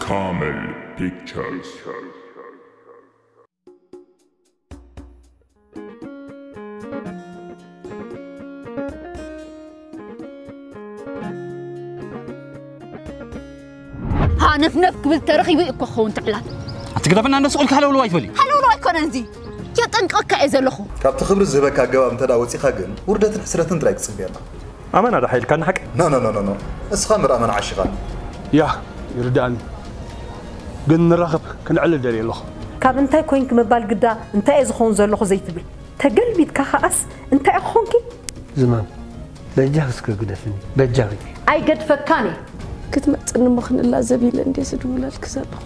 Camel Pictures. ሃነፍነፍ ክብል ተረኺቡ እዩ እኮ ክኸውን ትዕላል። ኣትግደፍና እንደ ስቑልካ ሃለውለው ኣይትበሊ። ሃለውለው ኣይኮነን እዚ። የጠንቀቕካ እየ ዘለኹ። ካብቲ ክብሪ ዝህበካ ኣገባብ እንተ ደኣ ወጺኻ ግን ውርደትን ሕስረትን ጥራይ ክጽበየና። ኣመና ደሓ ኢልካኒ ሓቂ? ኖ ኖ ኖ ኖ እስኻ ምር ኣመና ዓሺኻ። ያ ይርድኣኒ ግን ንራኸብ ክንዕልል ደልየ ኣለኹ። ካብ እንታይ ኮይንክ ምባል ግዳ እንታይ እየ ዝኸውን ዘለኹ ዘይትብል ተገልቢጥካ ከኣስ እንታይ እየ ክኾንኪ? ዝማም በጃኺ እስከ ግደፍኒ በጃኺ። ኣይገድፈካን እየ። ክትመጽኒ እሞ ክንላዘብ ኢለ እንድየ ዝድውለልኪ ዘለኹ።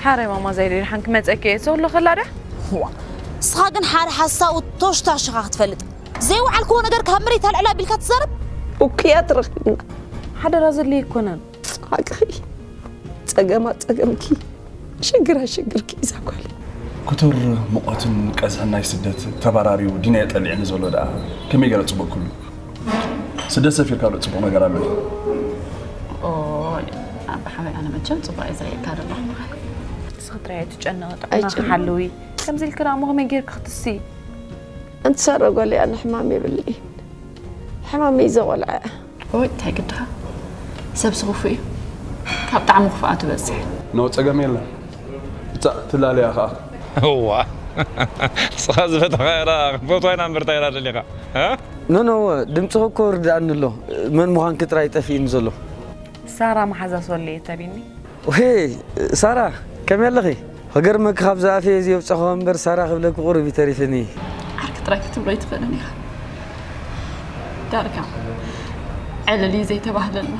ሓራይ ማማ ዘይደድሓን ክመጸኪ እየ ዝብሎ ከላ ድያ? ንስኻ ግን ሓደ ሓሳዊ ቶሽታሽ ኢኻ ክትፈልጥ። ዘይወዓልክዎ ነገር ካብ መሬት ኣልዕል ኣቢልካ ትዛረብ። እኩያት ረኺብና። ሓደራ ዘድልዮ ኣይኮነን። ሓቅኺ። ጸገማ ጸገምኪ። ሽግራ ሽግርኪ እዛ ጓል። ክቱር ሙቐትን ቀዝሕን ናይ ስደት ተባራርዩ ዲናየ ጠሊዕኒ ዘሎ ደኣ ከመይ ገለ ጽቡቕ ክህሉ። ስደት ሰፊርካ ዶ ጽቡቕ ነገር ኣሎ? ኦ ኣባ ሓወይ ኣነ መቸም ጽቡቕ እየ ዝርእየካ ዘለኹ። ንስኺ ጥራይ ኣይትጨነቒ ጥዕናኺ ሓልዊ። ከምዚ ኢልኪ ደኣ እሞ ከመይ ጌርኪ ክትስዪ? ኣንቲ ሳራ ጓለይ ኣነ ሕማም የብለይን። ሕማመይ ዘቖልዐ። ኦይ እንታይ ግድኻ ሰብ ስኽፉ እዩ ካብ ጣዕሚ ክፍኣቱ በዝሕ። ኖ ጸገም የለን። እታ ትላለያ ኸኣ። እዋ ንስኻ ዝፈተኻ ኢኻ ክትፈትዋ ኢና እምበር እንታይ ኢኻ ደሊኻ? እ? ኖ ኖ ድምፅኺ እኮ ርድኣኒ ኣሎ። መን ምዃንኪ ጥራይ ጠፊእኒ ዘሎ። ሳራ መሓዛ ሶሌ እተቢኒ። ሄይ ሳራ ከመይ ኣለኺ? ክገርመኪ ካብ ዝኣፈየ ዘየውፀኽዎ እምበር ሳራ ክብለኪ ቁሩብ እዩ ተሪፍኒ። ዓርኪ ጥራይ ክትብሎ ኣይትኽእልን ኢኻ። ዳርጋ ዕልል እዩ ዘይተባህለልና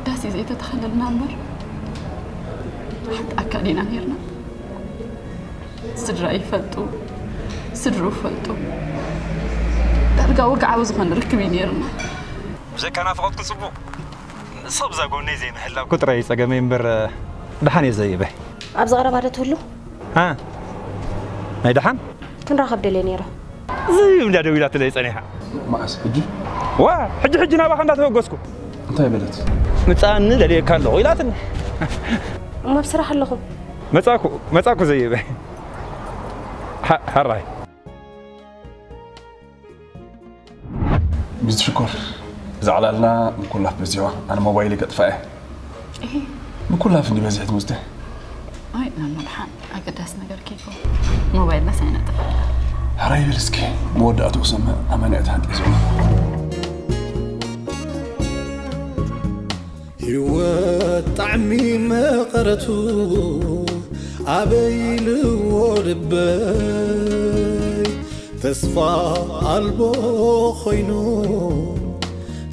ዳስ እዩ ዘይተተኸለልና እምበር ሓንቲ ኣካል ኢና ነይርና። ስድራ ይፈልጡ ስድሩ ይፈልጡ ዳርጋ ወግዓዊ ዝኾነ ርክብ እዩ ነይርና። ብዘይካ ናፍቖትኪ ጽቡቕ። ንስኺ ብዛ ጎነይ ዘይምህላውኪ ጥራይ እዩ ጸገመይ እምበር፣ ደሓን እየ ዘይበ። ኣብዚ ቀረባ ዶ ትህሉ? ሃ? ናይ ደሓን? ክንራኸብ ደልየ ነይረ። ዝም ኢላ ደው ኢላትለይ ጸኒሓ። መዓስ? ሕጂ? ዋ፣ ሕጂ ሕጂ ናባኻ እንዳተበገስኩ። እንታይ በለት? ምጻኒ ደልየካ ኣለኹ ኢላትኒ። እሞ ኣብ ስራሕ ኣለኹ። መጻኩ፣ መጻኩ ዘይበ። ሓ-፣ ሓራይ። ሚስት ሽኮር፣ እዛ ዕላልና ምኩላፍ በዚሕዋ። ኣነ ሞባይለይ ከጥፍኣ እየ። እሂ። ምኩላፍ እንዲ በዚሕት ሙዝተ። ኣይ፣ ናብ መድሓን ኣገዳሲ ነገር ከይኮ። ሞባይልና ሳይነጥፍ። ሕራይ በል እስኪ፣ መወዳእትኡ ክሰምዕ ኣመና እየ ተሓንጢጠ ዘለኹ። ህይወት ጣዕሚ መቐረቱ ኣበይ ኢልዎ ልበይ ተስፋ ኣልቦ ኾይኑ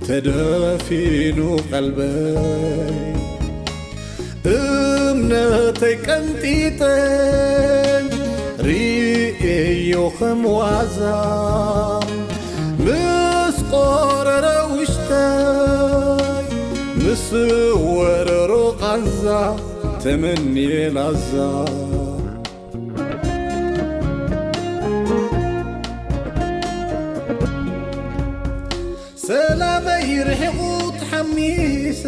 ተደፊኑ ቀልበይ እምነተይ ቀንጢጠ ርእየዮ ከም ዋዛ ምስ ቆረረ ውሽጠይ ምስ ወረሮ ቃንዛ ተመንየ ላዛ ሰላመይ ርሒቑ ተሓሚሰ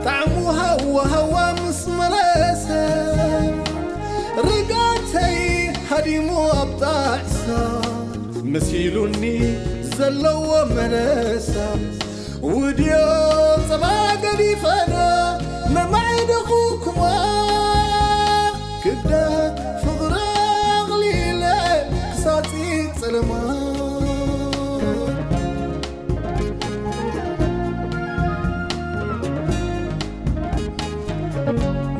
ጣዕሙ ሃዋ ሃዋ ምስ መለሰ ርጋተይ ሃዲሙ ኣብ ጣዕሳ መሲሉኒ ዘለዎ መለሳ ውድዮ ጸባ ገዲፈዶ መማዕደኹኩማ ክብደት ፍቕሪ ኣቕሊለ ክሳጺ ጸለማ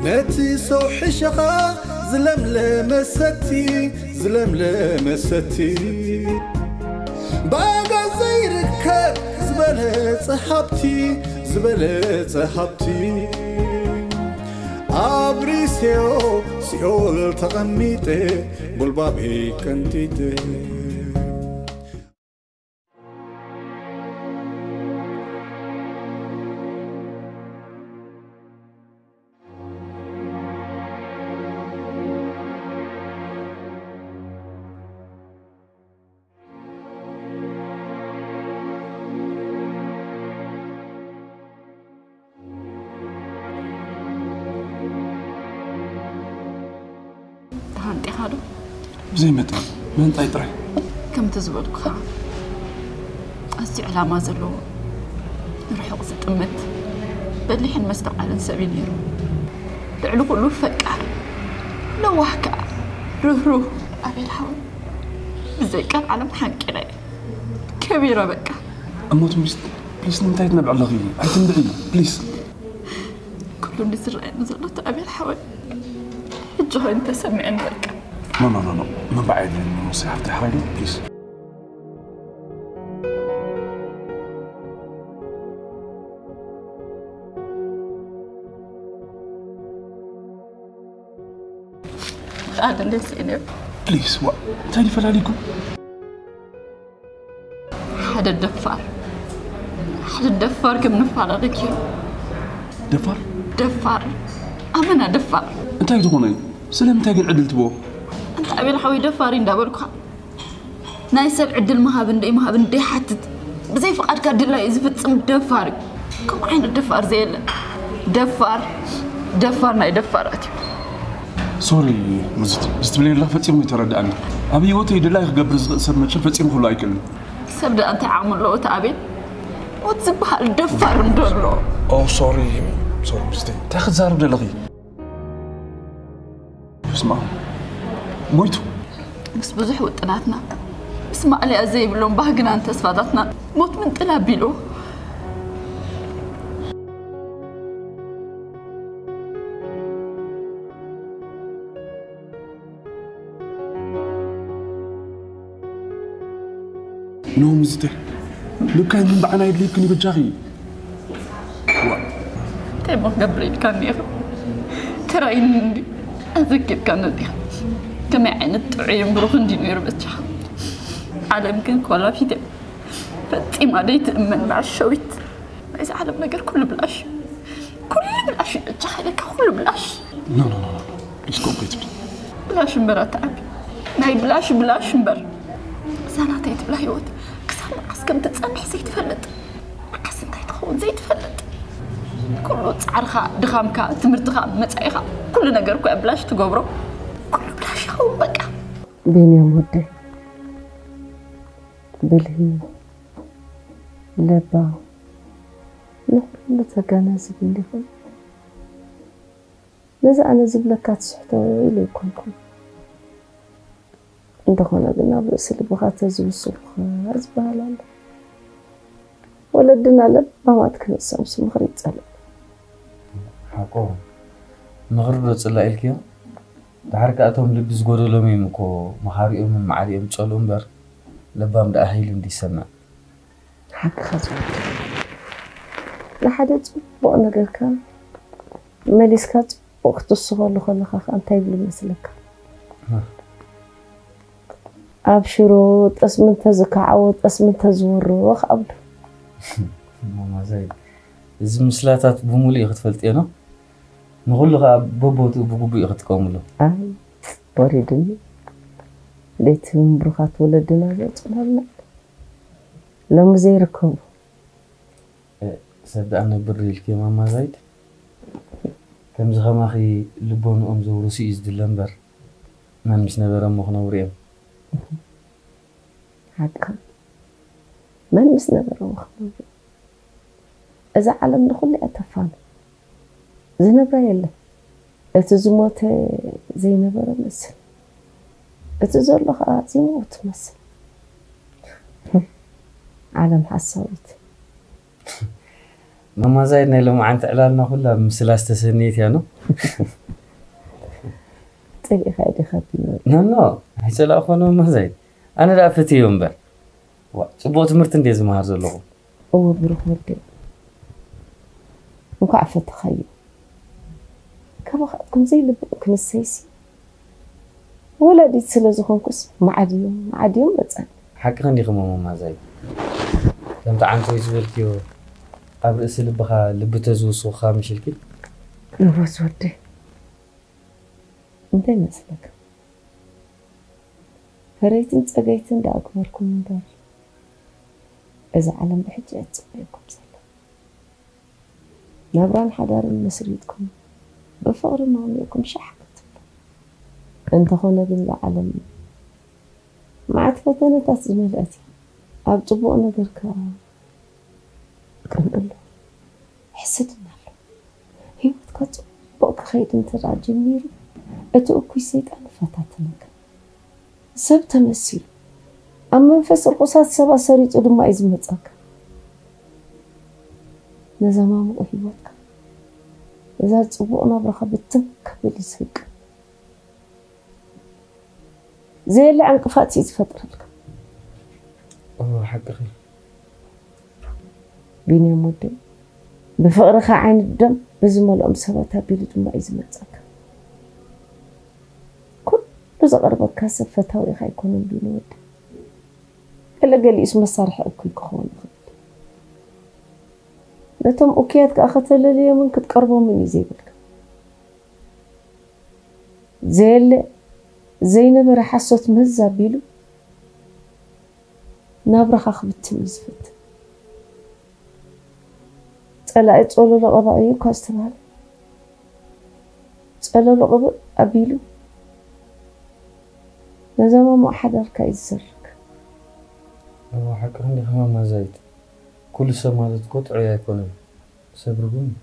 ነቲ ሰው ሕሸኻ ዝለምለመ ሰቲ ዝለምለመ ሰቲ ባጋ ዘይርከብ ዝበለጸ ሃብቲ ዝበለጸ ሃብቲ ኣብሪሴዮ ሲኦል ተቐሚጠ ጎልባበይ ቀንጢጠ ብዘይ መጠን ምንታይ ጥራይ? ከምቲ ዝበልኩኻ ኣዝዩ ዕላማ ዘለዎ፣ ንርሑቕ ዝጥምት፣ በሊሕን መስተውዓልን ሰብ እዩ ነይሩ። ልዕሊ ኩሉ ፈቃር፣ ለዋህ ከኣ፣ ርህሩህ። ኣቤል ሓወይ፣ ብዘይ ቀልዓለም ሓንቂለ እየ ከቢረ በቃ። እሞ ትምስት ፕሊስ ንምንታይ ትነብዕ ኣለኺ? ኣይትንብዒ ፕሊስ። ኩሉ እንዲ ዝረኣየኒ ዘሎ እቲ ኣቤል ሓወይ ሕጂ ኮይኑ ተሰሚዐኒ በቃ። ኖ ኖ ኖ ኖ፣ ምንባዕ የድልየኒ ኖ፣ ሲ ሓፍተይ ሓራይ ዶ ፕሊስ። ኣደለስ ኢነ ፕሊስ። ዋ እንታይ ይፈላሊኩም? ሓደ ደፋር ሓደ ደፋር ከም ንፈላለ ገይሩ። ደፋር ደፋር ኣመና ደፋር። እንታይ ዝኾነ እዩ? ስለምንታይ ግን ዕድል ትቦ? ኣንታ ኣቤል ሓወይ ደፋር እዩ እንዳበልኩኻ ናይ ሰብ ዕድል ምሃብ እንደይ ምሃብ እንደይ ሓትት ብዘይ ፍቓድካ ድላይ ዝፍጽም ደፋር እዩ። ከምኡ ዓይነት ደፋር ዘየለ ደፋር ደፋር ናይ ደፋራት እዩ። ሶሪ ሙዝቲ፣ እዚ ትብለይ ዘለኺ ፈጺሙ ይተረድኣኒ። ኣብ ህይወተይ ድላይ ክገብር ዝኽእል ሰብ መቸም ፈጺሙ ክህሉ ኣይክእልን። ሰብ ደኣ እንታይ ዓቕሚ ኣለዎ እቲ ኣቤል? ሞት ዝበሃል ደፋር እንዶ ኣሎ። ኦ ሶሪ ሶሪ ሙዝቲ፣ እንታይ ክትዛረብ ዘለኺ? ስማ ሞይቱ። ምስ ብዙሕ ውጥናትና ምስ ማእለያ ዘይብሎም ባህግናን ተስፋታትናን ሞት ምንጥል ኣቢሉ። ኖ ሙዝተ ልካይ ምንባዕና የድልይክን ይበጃኺ። እንታይ እሞ ክገብር ኢልካኒ ኢኻ? ተራይኒ እንዲ ኣዘኪርካኒ እንዲኻ። ከመይ ዓይነት ጥዑይን ብሩኽን ድዩ ነይሩ በጃኻ? ዓለም ግን ኮላፊት እያ። ፈጺማ ደይትእመን መዐሸዊት። ናይዚ ዓለም ነገር ኩሉ ብላሽ እዩ። ኩሉ ብላሽ እዩ በጃኻ ኢለካ ኩሉ ብላሽ። ኖ ኖ ኖ ኖ ፕሊስ ኮም ከይትብሊ። ብላሽ እምበር ኣታ ዓቢ ናይ ብላሽ ብላሽ እምበር። እዛ ናተይ ትብላ ህይወት ክሳብ መዓስ ከም ትጸንሕ ዘይትፈልጥ፣ መዓስ እንታይ ትኸውን ዘይትፈልጥ፣ ኩሉ ጻዕርኻ፣ ድኻምካ፣ ትምህርትኻ፣ መጻኢኻ፣ ኩሉ ነገር እኮ እያ ብላሽ ትገብሮ። ኩሉ ብላሽ ይኸውን በቃ። ቢንያም ወደይ፣ ብልሂ፣ ለባም፣ ንኹሉ ተጋናዝብ እንዲኹም። ነዚ ኣነ ዝብለካ ትስሕቶ ኢለ ኣይኮንኩን። እንተኾነ ግን ኣብ ርእሲ ልብኻ ተዝውስኹኻ ዝበሃል ኣሎ። ወለድና ለባማት ክንሰምስ ምኽሪ ይጸልእ። ሓቆ ምኽሪ ዶ ጽላእ ኢልክዮ? ድሓር ከኣ እቶም ልቢ ዝጎደሎም እዮም እኮ መኻሪኦምን መዓሪኦም ዝጸልኡ እምበር ለባም ደኣ ሃይሉ እንዲ ይሰምዕ። ሓቅኻ ዝወድ ንሓደ ጽቡቕ ነገርካ መሊስካ ጽቡቕ ክትስኸሉ ከለኻ ከኣ እንታይ ይብል መስለካ? ኣብ ሽሮ ጠስሚ እንተዝከዓቦ ጠስሚ እንተዝወሮ ከኣ ብሎ። ማማ ዛይድ፣ እዚ ምስላታት ብሙሉእ እዩ ክትፈልጥዮ ነው። ንኹሉ ከኣ በቦትኡ ብግቡእ እዩ ክትጥቀምሉ። ኣይ ወሪድኒ። ደይትህብን ብሩኻት ወለድና ዘውፅናልና ሎሚ ዘይርከቡ። ሰብ ደኣ ነብር ኢልኪ ማማ ዛይድ። ከምዚ ከማኺ ልቦንኦም ዘውርሱ እዩ ዝድለ እምበር መን ምስ ነበረ እሞ ክነብሩ እዮም። ሓቅኻ መን ምስ ነበረ እሞ ክነብሩ እዮም። እዛ ዓለም ንኹሉ እያ ተፋኑ። ዝነብራ የለን። እቲ ዝሞተ ዘይነበረ መስል። እቲ ዘሎ ከዓ ዘይምውት መስል። ዓለም ሓሳዊት። ማማ ዛይድ ናይ ሎማዓንቲ ዕላልና ኩላ ምስላ ዝተሰነየት እያ ነው። ፀሊእኻ ዲኻ ቢኖ? ኖ ኖ ኣይፀላእኾ ነው ማማ ዛይድ። ኣነ ደኣ ፈትዮ እምበር። ዋ ፅቡቕ ትምህርቲ እንዴ ዝመሃር ዘለኹ። እወ ብሩኽ ወደይ እንኳዕ ፈተኻዮ። ከማኻትኩም ዘይልብኦም ክንሰይሲ ወላዲት ስለ ዝኾንኩስ መዓድዮም መዓድዮም መፀኒ። ሓቅኺ እንዲኺ እሞ ማማ ዛይድ። ከምቲ ዓንተወይ ዝበልክዮ ኣብ ርእሲ ልብኻ ልቢ ተዝውስኹኻ ምሽልኪ። እወ ዝወደይ እንታይ መስለካ ፈረይትን ፀገይትን ደኣ ግበርኩም እምበር እዛ ዓለም ብሕጂ እያ ትፅበየኩም ዘላ። ናብራን ሓዳርን መስሪትኩም ብፍቕሪ ማሚእኩም ሻሕ ክትብሉ እንተኾነ ግን እዛ ዓለም መዓት ፈተነታት ዝመልአት እያ። ኣብ ጽቡቕ ነገር ከኣ ቅንእ ኣሎ፣ ሕስድና ኣሎ። ህይወትካ ጽቡቕ ክኸይድ እንተ ደኣ ጀሚሩ፣ እቲ እኩይ ሰይጣን ይፈታተነካ። ሰብ ተመሲሉ፣ ኣብ መንፈስ ርኹሳት ሰባት ሰሪጹ ድማ እዩ ዝመጸካ። ነዛ ማሙቕ ህይወትካ፣ ነዛ ጽቡቕ ናብራኻ ብትን ከብል እዩ ዝህቅን። ዘየለ ዕንቅፋት እዩ ዝፈጥረልካ። እዎ ሓቅኺ። ቢንያም ወደይ፣ ብፍቕርኻ ዓይኒ ደም ብዝመልኦም ሰባት ኣቢሉ ድማ እዩ ዝመጸካ። ኩሉ ዘቕርበካ ሰብ ፈታዊኻ ኣይኮነን ቢኒ ወደይ። ገለ ገሊኡስ መሳርሒ እኩይ ክኸውን ይኽእል። ነቶም እኩያት ከኣ ከተለልዮምን ክትቀርቦምን እዩ ዘይብልካ። ዘየለ ዘይነበረ ሓሶት መዝ ኣቢሉ ናብራኻ ክብትን እዩ ዝፈትን። ጸላኢ ጸለሎ ቀባኢ እዩ እኳ ዝተባህለ፣ ጸለሎ ቅብእ ኣቢሉ ነዛ ማሙቕ ሓዳርካ እዩ ዝዘርግ። እዎ ሓቅኺ እንዲኺ ማማ ዛይት። ኩሉ ሰብ ማለት እኮ ጥዑይ ኣይኮነን። ሰብ ርጉም እዩ።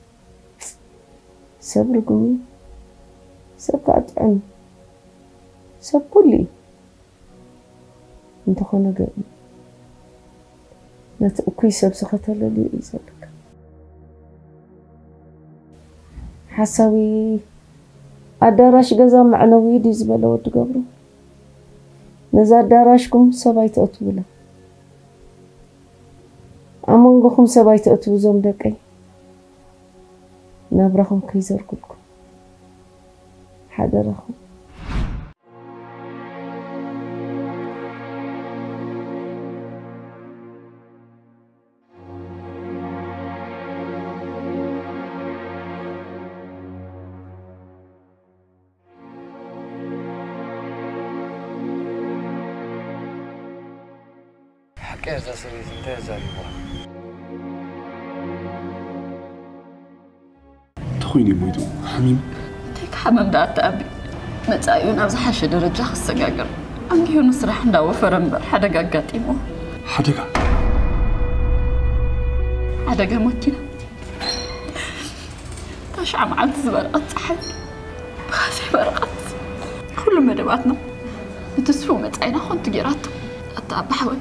ሰብ ርጉም እዩ። ሰብ ከኣ ጥዑም እዩ። ሰብ ኩሉ እዩ። እንተኾነ ግን ነቲ እኩይ ሰብሲ ከተለልዮ እዩ ዘለካ። ሓሳዊ ኣዳራሽ ገዛ መዕነዊ ድዩ ዝበለ ወዲ ገብሩ? ነዛ ኣዳራሽኩም ሰብ ኣይተእትውላ። ኣብ መንጎኹም ሰብ ኣይተእትዉ እዞም ደቀይ። ናብራኹም ከይዘርጉልኩም ሓደራኹም። ሓቂ እያ እዛ ሰበይቲ እንታይ እያ ዛሪባ? እንታይ ኮይኑ እዩ ሞይቱ? ሓሚሙ? እንታይ ክሓመም ደኣ ኣተኣቢ መጻኢኡ ናብ ዝሓሸ ደረጃ ክሰጋገር ኣንጊሁ ንስራሕ እንዳወፈረ እምበር ሓደጋ ኣጋጢሞ። ሓደጋ? ሓደጋ መኪና ታሽዓ መዓልቲ ዝበረቐት ፀሓይ ብኻሴ በረቐት ኩሉ መደባትና ንትስፉ መጻኢና ኮንቱ ጌራቶ። ኣታ ኣባ ሓወይ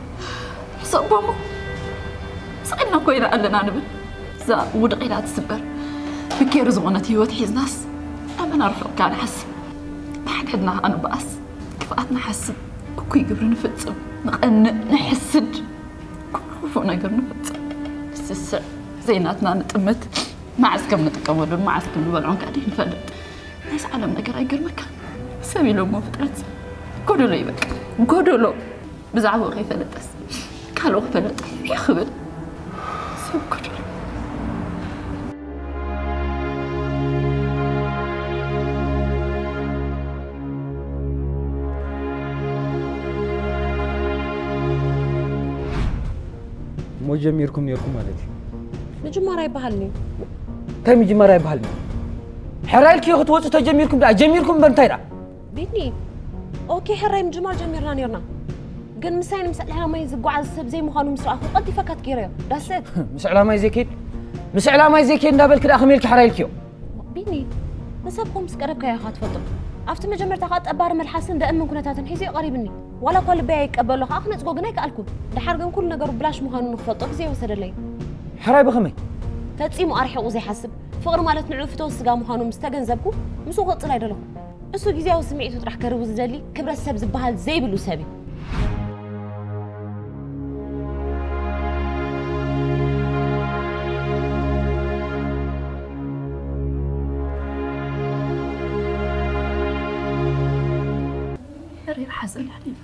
ሕሰቦሞ ስቕ ኢልና ኮይና ኣለና ንብል እዛ ውድቕ ኢላ ትስበር ብኬሩ ዝኾነት ህይወት ሒዝናስ ኣመና ርሑቕካ ንሓስብ ንሓድሕድና ከኣ ንበኣስ ክፍኣት ንሓስብ እኩይ ግብሪ ንፍጽም ንቐንእ ንሕስድ ኩሉ ክፉእ ነገር ንፍጽም ንስስዕ ዘይናትና ንጥምት መዓስ ከም ንጥቀመሉን መዓስ ከም ንበልዖን ከኣ ደይንፈልጥ ናይዚ ዓለም ነገር ኣይገርመካን ሰብ ኢሎሞ ፍጥረት ጎደሎ ይበቃ ጎደሎ ብዛዕባኡ ከይፈለጠስ ካልኦ ክፈለጠ ይኽብል ሰብ ጎደሎ እሞ ጀሚርኩም ነርኩም ማለት እዩ። ምጅማር ኣይበሃልን እዩ። እንታይ ምጅማር ኣይበሃልን እዩ? ሕራይ ኢልክዮ ክትወፁ ተጀሚርኩም ደኣ ጀሚርኩም እምበር እንታይ ደኣ? ቢኒ፣ ኦኬ ሕራይ ምጅማር ጀሚርና ነርና፣ ግን ምሳይ ንምስዕላማይ ዝጓዓዝ ሰብ ዘይምዃኑ ምስ ረኣኹ ቀልጢፈ ካት ገይረዮ። ዳሰት። ምስ ዕላማይ ዘይከይድ ምስ ዕላማይ ዘይከይድ እንዳበልኪ ደኣ ከመይ ኢልኪ ሕራይ ኢልክዮ? ቢኒ፣ ንሰብ ኮም ምስ ቀረብካዮ ኢኻ ትፈልጦ። ኣብቲ መጀመርታ ከኣ ጠባሪ መልሓስን ደእምን ኩነታትን ሒዙ እዩ ቀሪብኒ። ዋላ እኳ ልበይ ኣይቀበሎ ከኣ ክነጽጎ ግን ኣይከኣልኩን። ደሓር ግን ኩሉ ነገሩ ብላሽ ምዃኑ ንክፈልጦ ግዜ ይወሰደለይ። ሕራይ ብኸመይ? ፈጺሙ ኣርሒቑ ዘይሓስብ፣ ፍቕሪ ማለት ንዕኡ ፍተወት ስጋ ምዃኑ ምስ ተገንዘብኩ ምስኡ ክቕጽል ኣይደለኹን። እሱ ግዜያዊ ስምዒቱ ጥራሕ ከርዊ ዝደሊ ክብረት ሰብ ዝበሃል ዘይብሉ ሰብ እዩ። መሪር ሓዘን ኣሕሊፉ።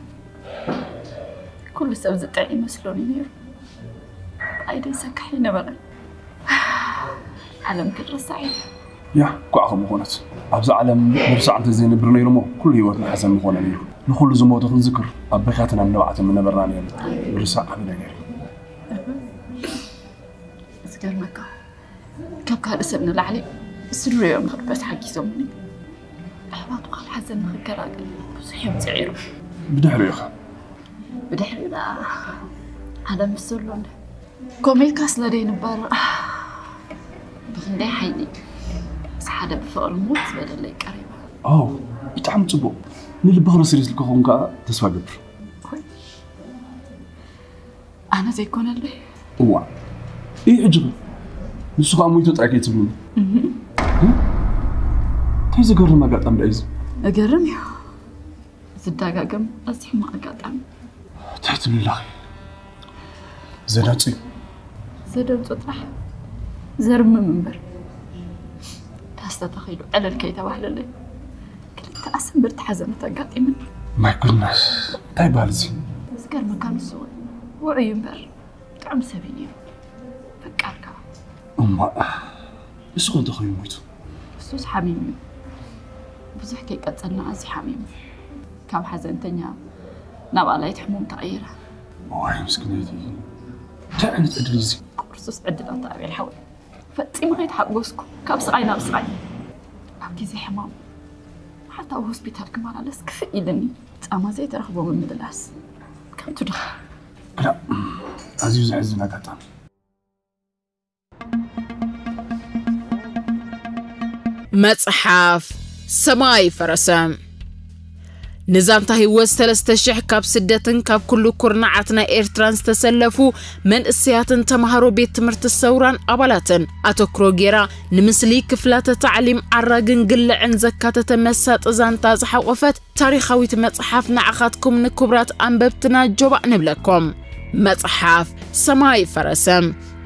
ኩሉ ሰብ ዝጥዕ ይመስሎኒ ነይሩ። ብኣይ ደይሰክሕ ኣይነበረን። ዓለም ክትርሳዕ እያ። ያ ኳዕ ከምኡ ኮነት። ኣብዛ ዓለም ምርሳዕ እንተዘይነብር ነይሩ እሞ ኩሉ ህይወትና ሓዘን ምኾነ ነይሩ። ንኹሉ ዝሞቱ ክንዝክር ኣብ በካትን ኣብ ንብዓትን ምነበርና ነይሩ። ምርሳዕ ዓቢ ነገር እዩ። ዝገርመካ ካብ ካልእ ሰብ ንላዕሊ ስድርኦም ንኽርበስ ሓጊዞምኒ። ኣሕዋቱ ካብ ሓዘን ንኽገላገል ብዙሕ እዮም ጽዒሮም። ብድሕሪኡ ኸ? ብድሕሪኡ ደኣ ሓደ ምስ ዘሎ እንደ። ከምኡ ኢልካ ስለ ደይንበር፣ ብኽንደይ ሓይሊ ምስ ሓደ ብፍቕሪ ሞት ዝበደለይ ቀሪባ። ኣው፣ ብጣዕሚ ጽቡቕ። ንልብኻ ረስሪስልካ ክኸውን ከኣ ተስፋ እገብር። ኣነ ዘይኮነለይ? እዋ። እዩ ሕጂ ኸ? ንሱ ኸኣ ሞይቱ ጥራይ ከይትብሉኒ። እንታይ ዘገርም ኣጋጣሚ ደኣ እዩ እዚ? ዘገርም እዩ። ዝደጋገም ኣዝዩ ሕማቕ ኣጋጣሚ። እንታይ ትብሊ ኣለኺ? ዘደንጹ እዩ። ዘደንጹ ጥራሕ ዘርምም እምበር። ዳስ ተተኺሉ ዕልል ከይተባህለለይ ክልተ ኣሰንበድቲ ሓዘናት ኣጋጢመኒ። My goodness፣ እንታይ በሃል እዚ? ዝገርመካ ንሱ እውን ውዑይ እዩ እምበር ጥዑም ሰብ እዩ ነይሩ። ፈቃር ከኣ። እማ፣ ንሱ ኸ እንታይ ኮይኑ ሞይቱ? ንሱስ ሓሚሙ እዩ። ብዙሕ ከይቀጸልና ኣዝዩ ሓሚሙ። ካብ ሓዘንተኛ ናብ ኣላይት ሕሙም ተቐይረ። ዋይ፣ ምስኪነይቲ። እንታይ ዓይነት ዕድል እዩ እዚ? ቁርሱስ ዕድላት ተኣቤል ሓወይ። ፈጺመ ከይተሓጎስኩ፣ ካብ ስቓይ ናብ ስቓይ። ኣብ ግዜ ሕማም፣ ሓታ ኣብ ሆስፒታል ክመላለስ ክፍእ ኢልኒ። ጻማ ዘይተረኽቦ ምምልላስ። ከንቱ ድኻ። ግዳ፣ ኣዝዩ ዘሕዝን ኣጋጣሚ። መጽሓፍ ሰማይ ፈረሰ። ንዛንታ ህይወት ሰለስተ ሽሕ ካብ ስደትን ካብ ኩሉ ኩርናዓት ናይ ኤርትራን ዝተሰለፉ መንእሰያትን ተማሃሮ ቤት ትምህርቲ ሰውራን ኣባላትን ኣተኩሮ ጌራ ንምስሊ ክፍላተ ታዕሊም ዓራግን ግልዕን ዘካተተ መሳጢ ዛንታ ዝሓቖፈት ታሪኻዊት መጽሓፍ ንዓኻትኩም ንክቡራት ኣንበብትና ጆባእ ንብለኩም። መጽሓፍ ሰማይ ፈረሰ።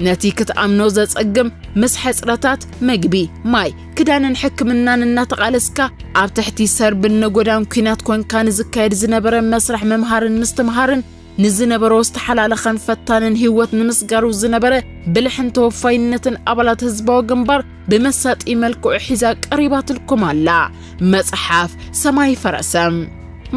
ነቲ ክትኣምኖ ዘጸግም ምስ ሕጽረታት መግቢ፣ ማይ፣ ክዳንን ሕክምናን እናተቓለስካ ኣብ ትሕቲ ሰርብን ነጎዳን ኲናት ኮንካ ንዝካየድ ዝነበረ መስርሕ ምምሃርን ምስትምሃርን ንዝነበሮ ዝተሓላለኸን ፈታንን ህይወት ንምስጋሩ ዝነበረ ብልሕን ተወፋይነትን ኣባላት ህዝባዊ ግንባር ብመሳጢ መልክዑ ሒዛ ቀሪባትልኩም ኣላ። መጽሓፍ ሰማይ ፈረሰ።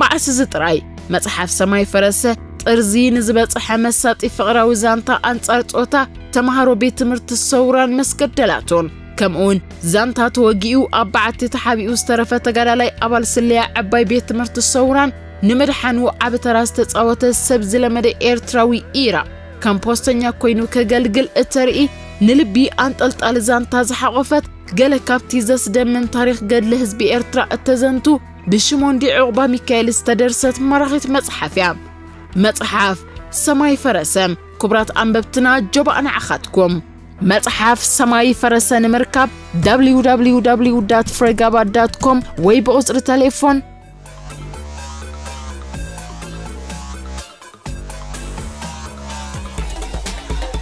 መዓስ እዚ ጥራይ መጽሓፍ ሰማይ ፈረሰ ጥርዚ ንዝበጽሐ መሳጢ ፍቕራዊ ዛንታ ኣንጻር ጾታ ተምሃሮ ቤት ትምህርቲ ሰውራን መስገደላቱን ከምኡውን ዛንታ ተወጊኡ ኣብ በዓቲ ተሓቢኡ ዝተረፈ ተጋዳላይ ኣባል ስለያ ዕባይ ቤት ትምህርቲ ሰውራን ንምድሓኑ ዓቢ ተራ ዝተጻወተ ሰብ ዝለመደ ኤርትራዊ ኢራ ከም ፖስተኛ ኮይኑ ከገልግል እተርኢ ንልቢ ኣንጠልጣሊ ዛንታ ዝሓቖፈት ገለ ካብቲ ዘስደምም ታሪኽ ገድሊ ህዝቢ ኤርትራ እተዘንቱ ብሽሞንዲ ዑቕባ ሚካኤል ዝተደርሰት ማራኺት መጽሓፍ እያ። መጽሓፍ ሰማይ ፈረሰ። ክቡራት ኣንበብትና ጆባእ ንዓኻትኩም። መጽሓፍ ሰማይ ፈረሰ ንምርካብ www ፍሬጋባ com ወይ ብቑጽሪ ተሌፎን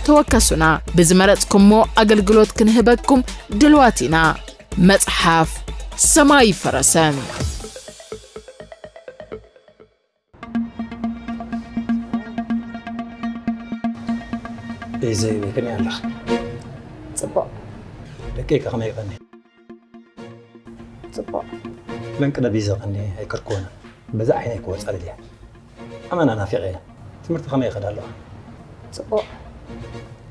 ተወከሱና። ብዝመረጽኩሞ ኣገልግሎት ክንህበኩም ድልዋት ኢና። መጽሓፍ ሰማይ ፈረሰ። እይ ዘይበይ ከመይ ኣለኺ? ጽቡቕ። ደቀይ ከ ከመይ ይቐኒ? ጽቡቕ። መንቅነ ቢዘ ቐኒ ኣይከድክወን። በዛ ዓይነይ ክወጻ ደልየ። ኣመና ናፊቐ። ትምህርቲ ከመይ ይኸድ ኣሎ? ጽቡቕ።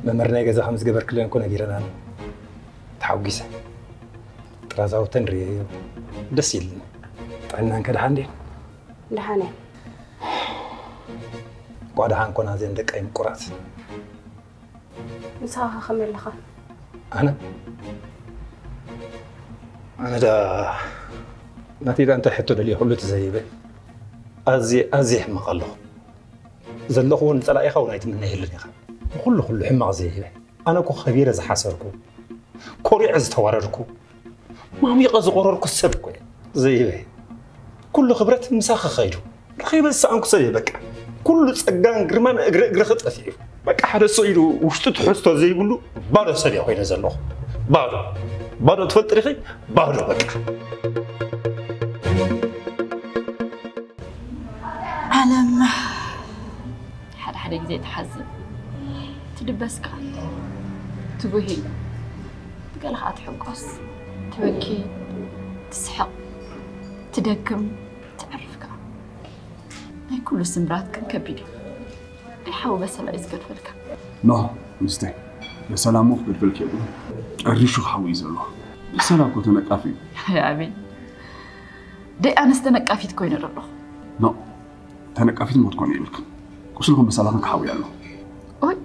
መምህር ናይ ገዛ ከም ዝገበርክለን እኮ ነጊረናን። ተሓጒሰ። ጥራዛውተን ርእየዮ። ደስ ኢልኒ። ጥዕናን ከ ደሓን ድየን? ደሓን እየን። እኳ ደሓን ኮና እዘን ደቀይ ምቁራት። ንስኻ ከ ከመይ ኣለኻ? ኣነ ኣነ ዳ ናተይ ዳ እንታይ ሕቶ ደልየ ኩሉ እቲ ዘይበ ኣዝየ ኣዝየ ሕማቕ ኣለኹ። ዘለኹ እውን ንጸላኢኻ እውን ኣይትምነየሉን ኢኻ። ንኹሉ ኩሉ ሕማቕ ዘይበ ኣነ እኮ ከቢረ ዝሓሰርኩ ኮሪዐ ዝተዋረድኩ ማሚቐ ዝቆረርኩ ሰብ እኮ እየ። ዘይበ ኩሉ ክብረት ምሳኻ ኸይዱ ረኺበ ዝሰኣንኩ ሰብ እየ። በቃ ኩሉ ጸጋን ግርማን እግሪ እግርኺ ጠፊኡ። በቃ ሓደ ስቕ ኢሉ ውሽጡ ትሕዝቶ ዘይብሉ ባዶ ሰብ እየ ኮይነ ዘለኹ። ባዶ ባዶ ትፈልጢ ዲኺ? ባዶ በቃ። ዓለም ሓደ ሓደ ግዜ ትሓዝን፣ ትድበስ ከኣ፣ ትጉሂ፣ ገለ ከኣ ትሕጎስ፣ ትበኪ፣ ትስሕቕ፣ ትደክም፣ ተዕርፍ ከኣ። ናይ ኩሉ ስምብራት ግን ከቢድ እዩ። ናይ ሓዊ በሰላ እዩ ዝገድፈልካ። ኖ ምስተይ፣ በሰላ እሞ ክገድፈልኪ የብሉን። ጠሪሹ ክሓዊ እዩ ዘለዎ። በሰላ እኮ ተነቃፊ እዩ። ኣቤል፣ ደይ ኣነስ ተነቃፊት ኮይነ ዶ ኣለኹ? ኖ፣ ተነቃፊት ሞት ኮነ ይብልክ። ቁስልኩም በሳላኽን ክሓውያ ኣሎ። ኦይ፣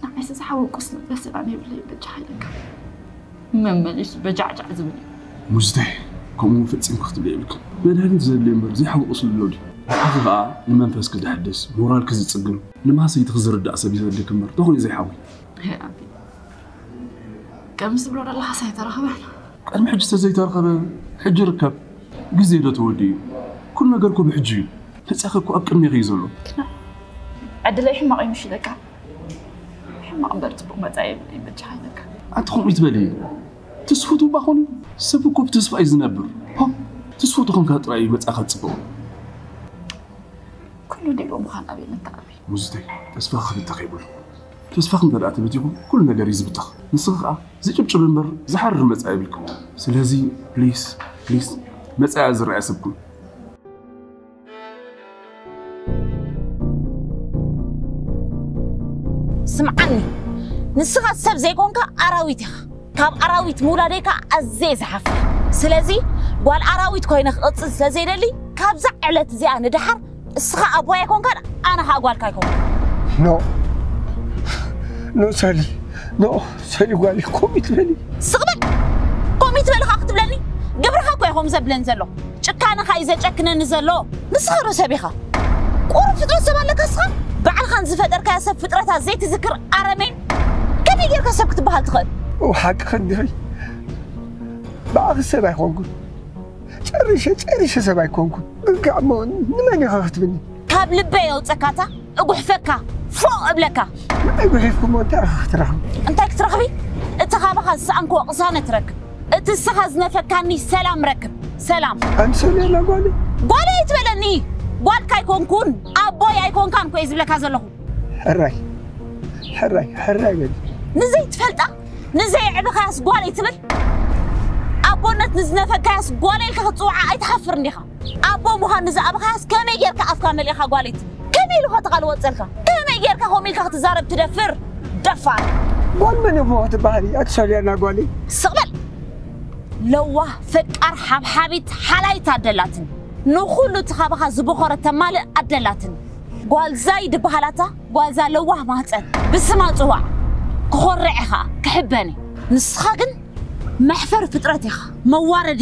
ንዓይስ ዝሓዊ ቁስሊ በሰላም የብለይ በጃ ሓይለካ። መመሊሱ በጃዕጃዕ ዝብል እዩ። ሙዝተ፣ ከምኡ ፈጺምክ ክትብል የብልክ። መድሃኒት ዘድልዮ እምበር ዘይሓዊ ቁስሊ ኣሎ ድዩ? ንዓኺ ኸኣ ንመንፈስኪ ዘሕድስ፣ ሞራልኪ ዝጽግን፣ ንማሰይትኺ ዝርዳእ ሰብ እዩ ዘድልክ እምበር ተኾይኑ ዘይሓዊ። ሄ ኣቢ፣ ከምዚ ትብሎ ዘለኻስ ኣይተረኽበን። ቅድሚ ሕጂ ተዘይተረኸበ ሕጂ ርከብ። ግዜ ዶ ተወዲኡ እዩ? ኩሉ ነገር እኮ ብሕጂ እዩ። መጻኢኺ እኮ ኣብ ቅድሜኺ እዩ ዘሎ። ዕድለይ ሕማቕ እዩ ምሽ ኢለካ። ሕማቕ እምበር ጽቡቕ መጻኢ የብለይ በጃኻ ኢለካ። ኣንቲ ከምኡ ይትበሊ። ትስፉቱ ባኾኑ ሰብ እኮ ብተስፋ እዩ ዝነብር። ሆ፣ ትስፉቱ ኾንካ ጥራይ እዩ መጻኢኻ ጽቡቕ። ኩሉ ዲቦ ምዃን ኣበይ መተኣቢ። ሙዝተይ፣ ተስፋ ክብተኽ የብሉ። ተስፋ ክንተ ደኣ ተበቲኹ ኩሉ ነገር እዩ ዝብተኽ። ንስኺ ኸኣ ዝጭብጭብ እምበር ዝሓርር መጻኢ የብልኩም። ስለዚ ፕሊስ ፕሊስ መጻኢ ዝረኣየ ሰብኩም። ስምዓኒ፣ ንስኻ ሰብ ዘይኮንካ ኣራዊት ኢኻ። ካብ ኣራዊት ምውላደይ ከኣ ኣዝየ ዝሓፍር። ስለዚ ጓል ኣራዊት ኮይነ ክቕጽል ስለ ዘይደሊ ካብዛ ዕለት እዚኣ ንደሓር እስኻ ኣቦይ ኣይኮንካን ኣነ ኸኣ ጓልካ ኣይኮንኩን። ኖ ኖ ሰሊ ኖ ሰሊ ጓል ኮሚት በሊ ስቕ በል። ኮሚት በል ኸኣ ክትብለኒ ግብርኻ እኮ እዩ ከምኡ ዘብለኒ ዘሎ። ጭካነኻ እዩ ዘጨክነኒ ዘሎ። ንስኻ ዶ ሰብ ኢኻ? ቁሩብ ፍጥረት ሰብ ኣለካ እስኻ? ባዕልኻን ዝፈጠርካያ ሰብ ፍጥረታት ዘይትዝክር ኣረሜን ከመይ ጌርካ ሰብ ክትበሃል ትኽእል? እው ሓቅኺ እንዲኺ ብኣኺ ሰብ ኣይኮንኩን ጨሪሸ ጨሪሸ ሰብ ኣይኮንኩን። እንካዕ እሞ ንመን ኢኻ ክትብኒ? ካብ ልበይ የውፀካታ እጉሕፈካ ፎእ እብለካ። ንመይ ጉሒፍኩሞ እንታይ ኢኻ ክትረኽቢ? እንታይ ክትረኽቢ? እቲ ካባኻ ዝሰኣንክዎ ቅሳነት ረክብ። እቲ እስኻ ዝነፈካኒ ሰላም ረክብ። ሰላም። ኣንቲ ሰብለና ጓለይ። ጓለይ ኣይትበለኒ። ጓልካ ኣይኮንኩን ኣቦይ ኣይኮንካን እኮ እየ ዝብለካ ዘለኹ። ሕራይ ሕራይ ሕራይ በሊ። ንዘይትፈልጣ ንዘየዕብኻያስ ጓለይ ትብል? ኣቦነት ንዝነፈካያስ ጓለይ ኢልካ ክትፅውዓ ኣይትሓፍርን ዲኻ? ኣቦ ምዃን ንዝኣበኻያስ ከመይ ጌርካ ኣፍካ መሊእኻ ጓለይ ትብል? ከመይ ኢሉ ኸ ተቓልዎ ጸልካ? ከመይ ጌርካ ከምኡ ኢልካ ክትዛረብ ትደፍር? ደፋር! ጓል መን እሞ ትበሃሊ ኣቲ ሶልያና ጓለይ? ስቕ በል! ለዋህ፣ ፈቃር፣ ሓብሓቢት፣ ሓላይት ኣደላትን ንኹሉ እቲ ካባኻ ዝቦኸረ ተማልእ ኣደላትን ጓል ዛይድ በሃላታ ጓልዛ ለዋህ ማህፀን ብስማ ፅዋዕ ክኾርዕ ኢኻ ክሕበን እዩ። ንስኻ ግን መሕፈሪ ፍጥረት ኢኻ መዋረዲ።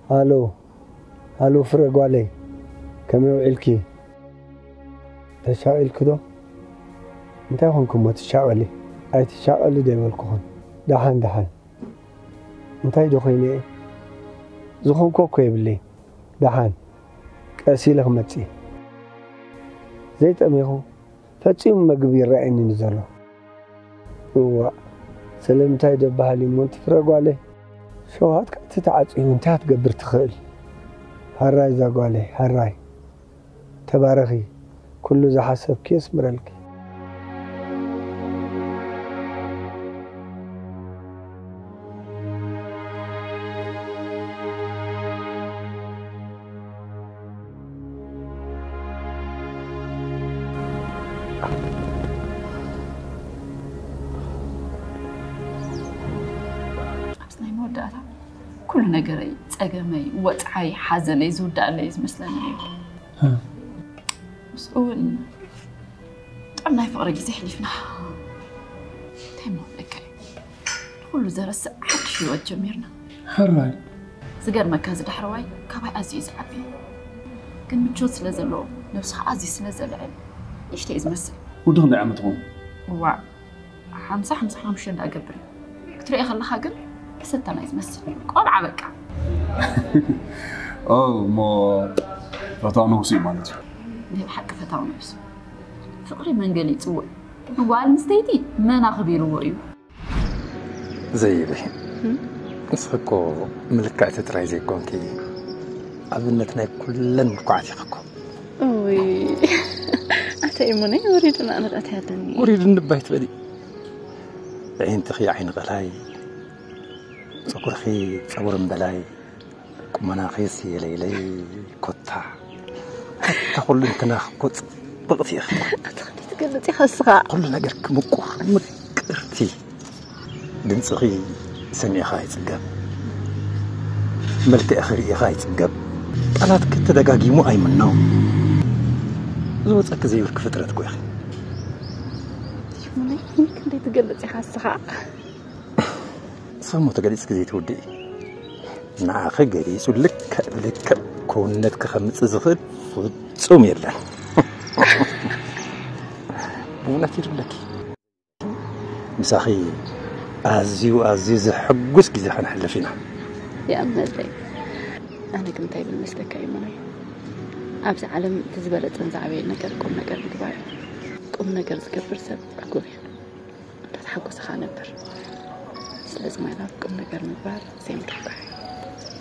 ሃሎ ሃሎ ፍረ ጓለይ ከመይ ውዒልኪ? ተሻቒልኪ ዶ? እንታይ ኾንኪ እሞ ትሻቐሊ? ኣይትሻቐሊ ዶ ኣይበልኩኽን? ደሓን ደሓን እንታይ ዶ ኮይነ እየ? ዝኾንኮ እኮ የብለይ። ደሓን ቀስ ኢለ ክመጽእ እየ። ዘይጠሜኹ ፈጺሙ መግቢ ይረኣየኒ ዘሎ። እዋእ ስለምንታይ ደበሃል እዩ እሞ እንቲ ፍረ ጓለይ? ሸውሃትካ ተተዓጽዩ እንታይ ክትገብር ትኽእል? ሃራይ እዛ ጓለይ ሃራይ። ተባረኺ፣ ኩሉ ዝሓሰብኪ የስምረልኪ። ኣብዚ ናይ መወዳእታ ኩሉ ነገረይ፣ ጸገመይ፣ ወጽዓይ፣ ሓዘነይ ዝውዳእለይ ዝመስለኒ ነይሩ። ምስኡ እውን ጥዑም ናይ ፍቕሪ ግዜ ኣሕሊፍና። እንታይ እሞ ክብለካ እዩ? ንኹሉ ዘረስዕ ሓድሽ ህይወት ጀሚርና። ሕራይ። ዝገርመካ እዚ ዳሕረዋይ ካባይ ኣዝዩ እዩ ዝዓቢ። ግን ምቾት ስለ ዘለዎ፣ ነብሱ ኸዓ ኣዝዩ ስለ ዘልዕል፣ ንእሽተይ እዩ ዝመስል። ወዲ ክንደይ ዓመት ይኸውን? እዋእ፣ ሓምሳ ሓምሳ ሓሙሽተ እንዳገብር እዩ። ክትሪኦ ከለኻ ግን ዕስርተ ናይ ዝመስል ቆልዓ በቃ። ኦ፣ እሞ ፈታው ነብሱ እዩ ማለት እዩ። ናይ ብሓቂ ፈታው ነብሱ። ፍቕሪ መን ገሊጽዎ እዩ? ንጓል ኣንስተይቲ መን ኣኽቢርዎ እዩ? ዘይበይ፣ ንስኺ እኮ ምልክዕቲ ጥራይ ዘይኮንኪ፣ ኣብነት ናይ ኩለን ምልኩዓት ኢኺ እኮ። እውይ፣ ኣቲ ተይሙነይ ወሪድና ንቐት ያለኒ። ወሪድ እንባይ ትበሊ። ኣዒንትኺ ዓይኒ ቐላይ፣ ጸጉርኺ ጸጉሪ እምበላይ፣ ቁመናኺስ የለይለይ ኮታ። ኣታ ኩሉ እንትናኺ እኮ ጽብቕቲ ኢኺ። ኣታ ክንደይ ትገልጽ ኢኻ እስኻ? ኩሉ ነገርኪ ምቁር ምቅርቲ። ድምፅኺ ሰሚዕኻ ኣይፅገብ፣ መልክዕኺ ርኢኻ ኣይፅገብ። ቃላትኪ ተደጋጊሙ ኣይምኖ። ዝወፀኪ ዘይብልኪ ፍጥረት እኮ ኢኺ። ይኹነይ፣ ክንደይ ትገልፅ ኢኻ እስኻ? ሰሞ ተገሊፅኪ ዘይትውድኢ። ንዓኺ ገሊፁ ልክዕ ብልክዕ ክውንነትኪ ከምፅእ ዝኽእል ፍፁም የለን። ብእውነት ይድብለኪ። ምሳኺ ኣዝዩ ኣዝዩ ዘሐጉስ ግዜ ከነሕልፍ ኢና። ይኣምነለይ። ኣነ ግን እንታይ ይብል መስለካ ይሙነይ? ኣብዚ ዓለም እቲ ዝበለጸን ዝዓበየ ነገር ቁም ነገር ምግባር እዩ። ቁም ነገር ዝገብር ሰብ ዕጉብ እዩ። እንዳተሓጎሰ ከዓ ነበር። ስለዚ ማይላ ቁም ነገር ምግባር ዘይምድርባሕ እዩ።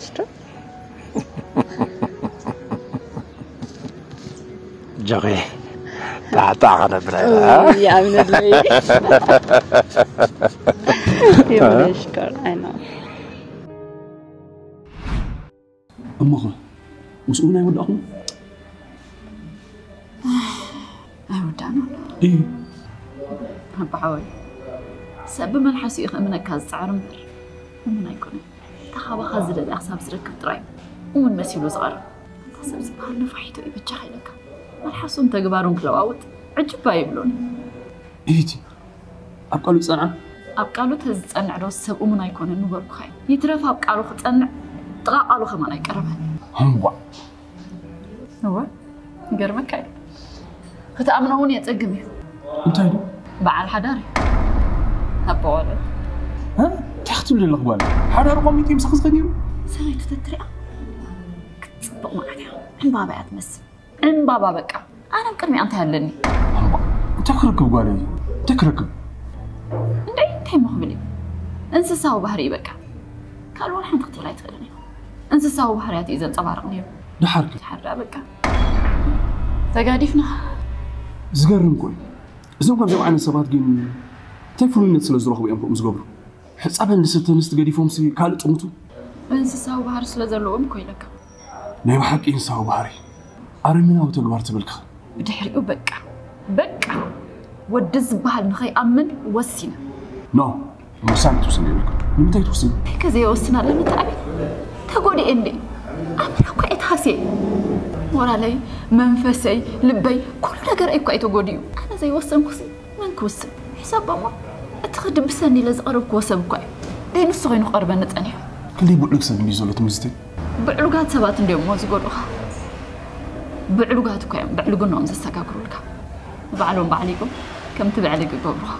ሽቶ? ጆኺ ጣዕጣዕ ከነብላ ኢና። ኡይ፣ ይኣምነለይ። ይኹን ሽኮር፣ ኣይ ነው። እሞኸ ምስኡ እውን ኣይወዳእኹም? ኣይወዳእናን። እዩ። ኣባሓወይ፣ ሰብ ብመልሓሱ እዩ ክእምነካ ዝጽዕር እምበር እሙን ኣይኮነን። ተኻባኻ ዝደልያ ክሳብ ዝረክብ ጥራይ እሙን መሲሉ ዝቐርብ። ኣንታ ሰብ ዝበሃል ነፋሒቶ እዩ በጃኻ ኢለካ። መልሓሱን ተግባሩን ክለዋውጥ ዕጅባ ይብሎን። እይቲ ኣብ ቃሉ ዝጸንዐ? ኣብ ቃሉ ተዝጸንዕ ዶ ሰብ እሙን ኣይኮነን ምበልኩኻ እየ። ይትረፍ ኣብ ቃሉ ክጸንዕ ጥቓ ቃሉ ከማን ኣይቀረበን። እምቧ። እወ፣ ይገርመካ እዩ። ክትኣምኖ እውን የጸግም እዩ። እንታይ ዶ? በዓል ሓዳር እዩ። ኣቦ ቆልዑ። እ? እንታይ ክትብል ዘለኽ ጓል? ሓዳር ቆሚጡ ምሳኺ ዝኸድ ነይሩ? ሰበይቲ ተትሪኣ ክትጽብቕ መዓት እያ። ዕምባባ እያ ትመስል። ዕምባባ በቃ። ኣነ ኣብ ቅድሚኣ እንታይ ኣለኒ? እምባ፣ እንታይ ክረክብ ጓለይ? እንታይ ክረክብ? እንደ እንታይ እሞ ክብል እዩ? እንስሳዊ ባህሪ እዩ በቃ። ካልእ ዋላ ሓንቲ ክትብል ኣይትኽእልን እያ። እንስሳዊ ባህርያት እዩ ዘንጸባርቕ ነይሩ። ደሓር ከ? ደሓር ደኣ በቃ። ተጋዲፍና። ዝገርም እኮ እዩ። እዞም ከምዚኦም ዓይነት ሰባት ግን እንታይ ፍሉይነት ስለ ዝረኽቡ እዮም ከምኡ ዝገብሩ? ሕጻበን ልሰተንስ ገዲፎምሲ ካልእ ጥምቱ? እንስሳዊ ባህሪ ስለ ዘለዎም እኮ ኢለካ። ናይ ብሓቂ እንስሳዊ ባህሪ። ኣረሜናዊ ተግባር ትብል ከ? ብድሕሪኡ በቃ፣ በቃ፣ ወዲ ዝበሃል ንኸይኣምን ወሲነ። ኖ፣ ምውሳን ክትውስን የብልካ። ንምንታይ ትውስን? እንታይ ከ ዘይወስን ኣለኒ ተኣቢ? ተጎዲኤ እንዴ? ኣምራ እኳ እየ ተሃስየ። ሞራለይ፣ መንፈሰይ፣ ልበይ፣ ኩሉ ነገረይ እኳ እዩ ተጎዲኡ። ኣነ ዘይወሰንኩሲ መን ክውስን? ሕሳብ እሞ እቲ ክድብሰኒ ኢለ ዝቐረብክዎ ሰብ እኳ እዩ። ደይ ንሱ ኮይኑ ክቐርበኒ ጸኒሑ። ክንደይ ብዕሉግ ሰብ እንድዩ ዘሎ ትምዝቲ? ብዕሉጋት ሰባት እንድዮም እሞ ዝጎድኡኻ። ብዕሉጋት እኳ እዮም ብዕልግኖም ዘሰጋግሩልካ። ንባዕሎም ባዕሊጎም ከምቲ ብዕልግ ይገብሩኻ።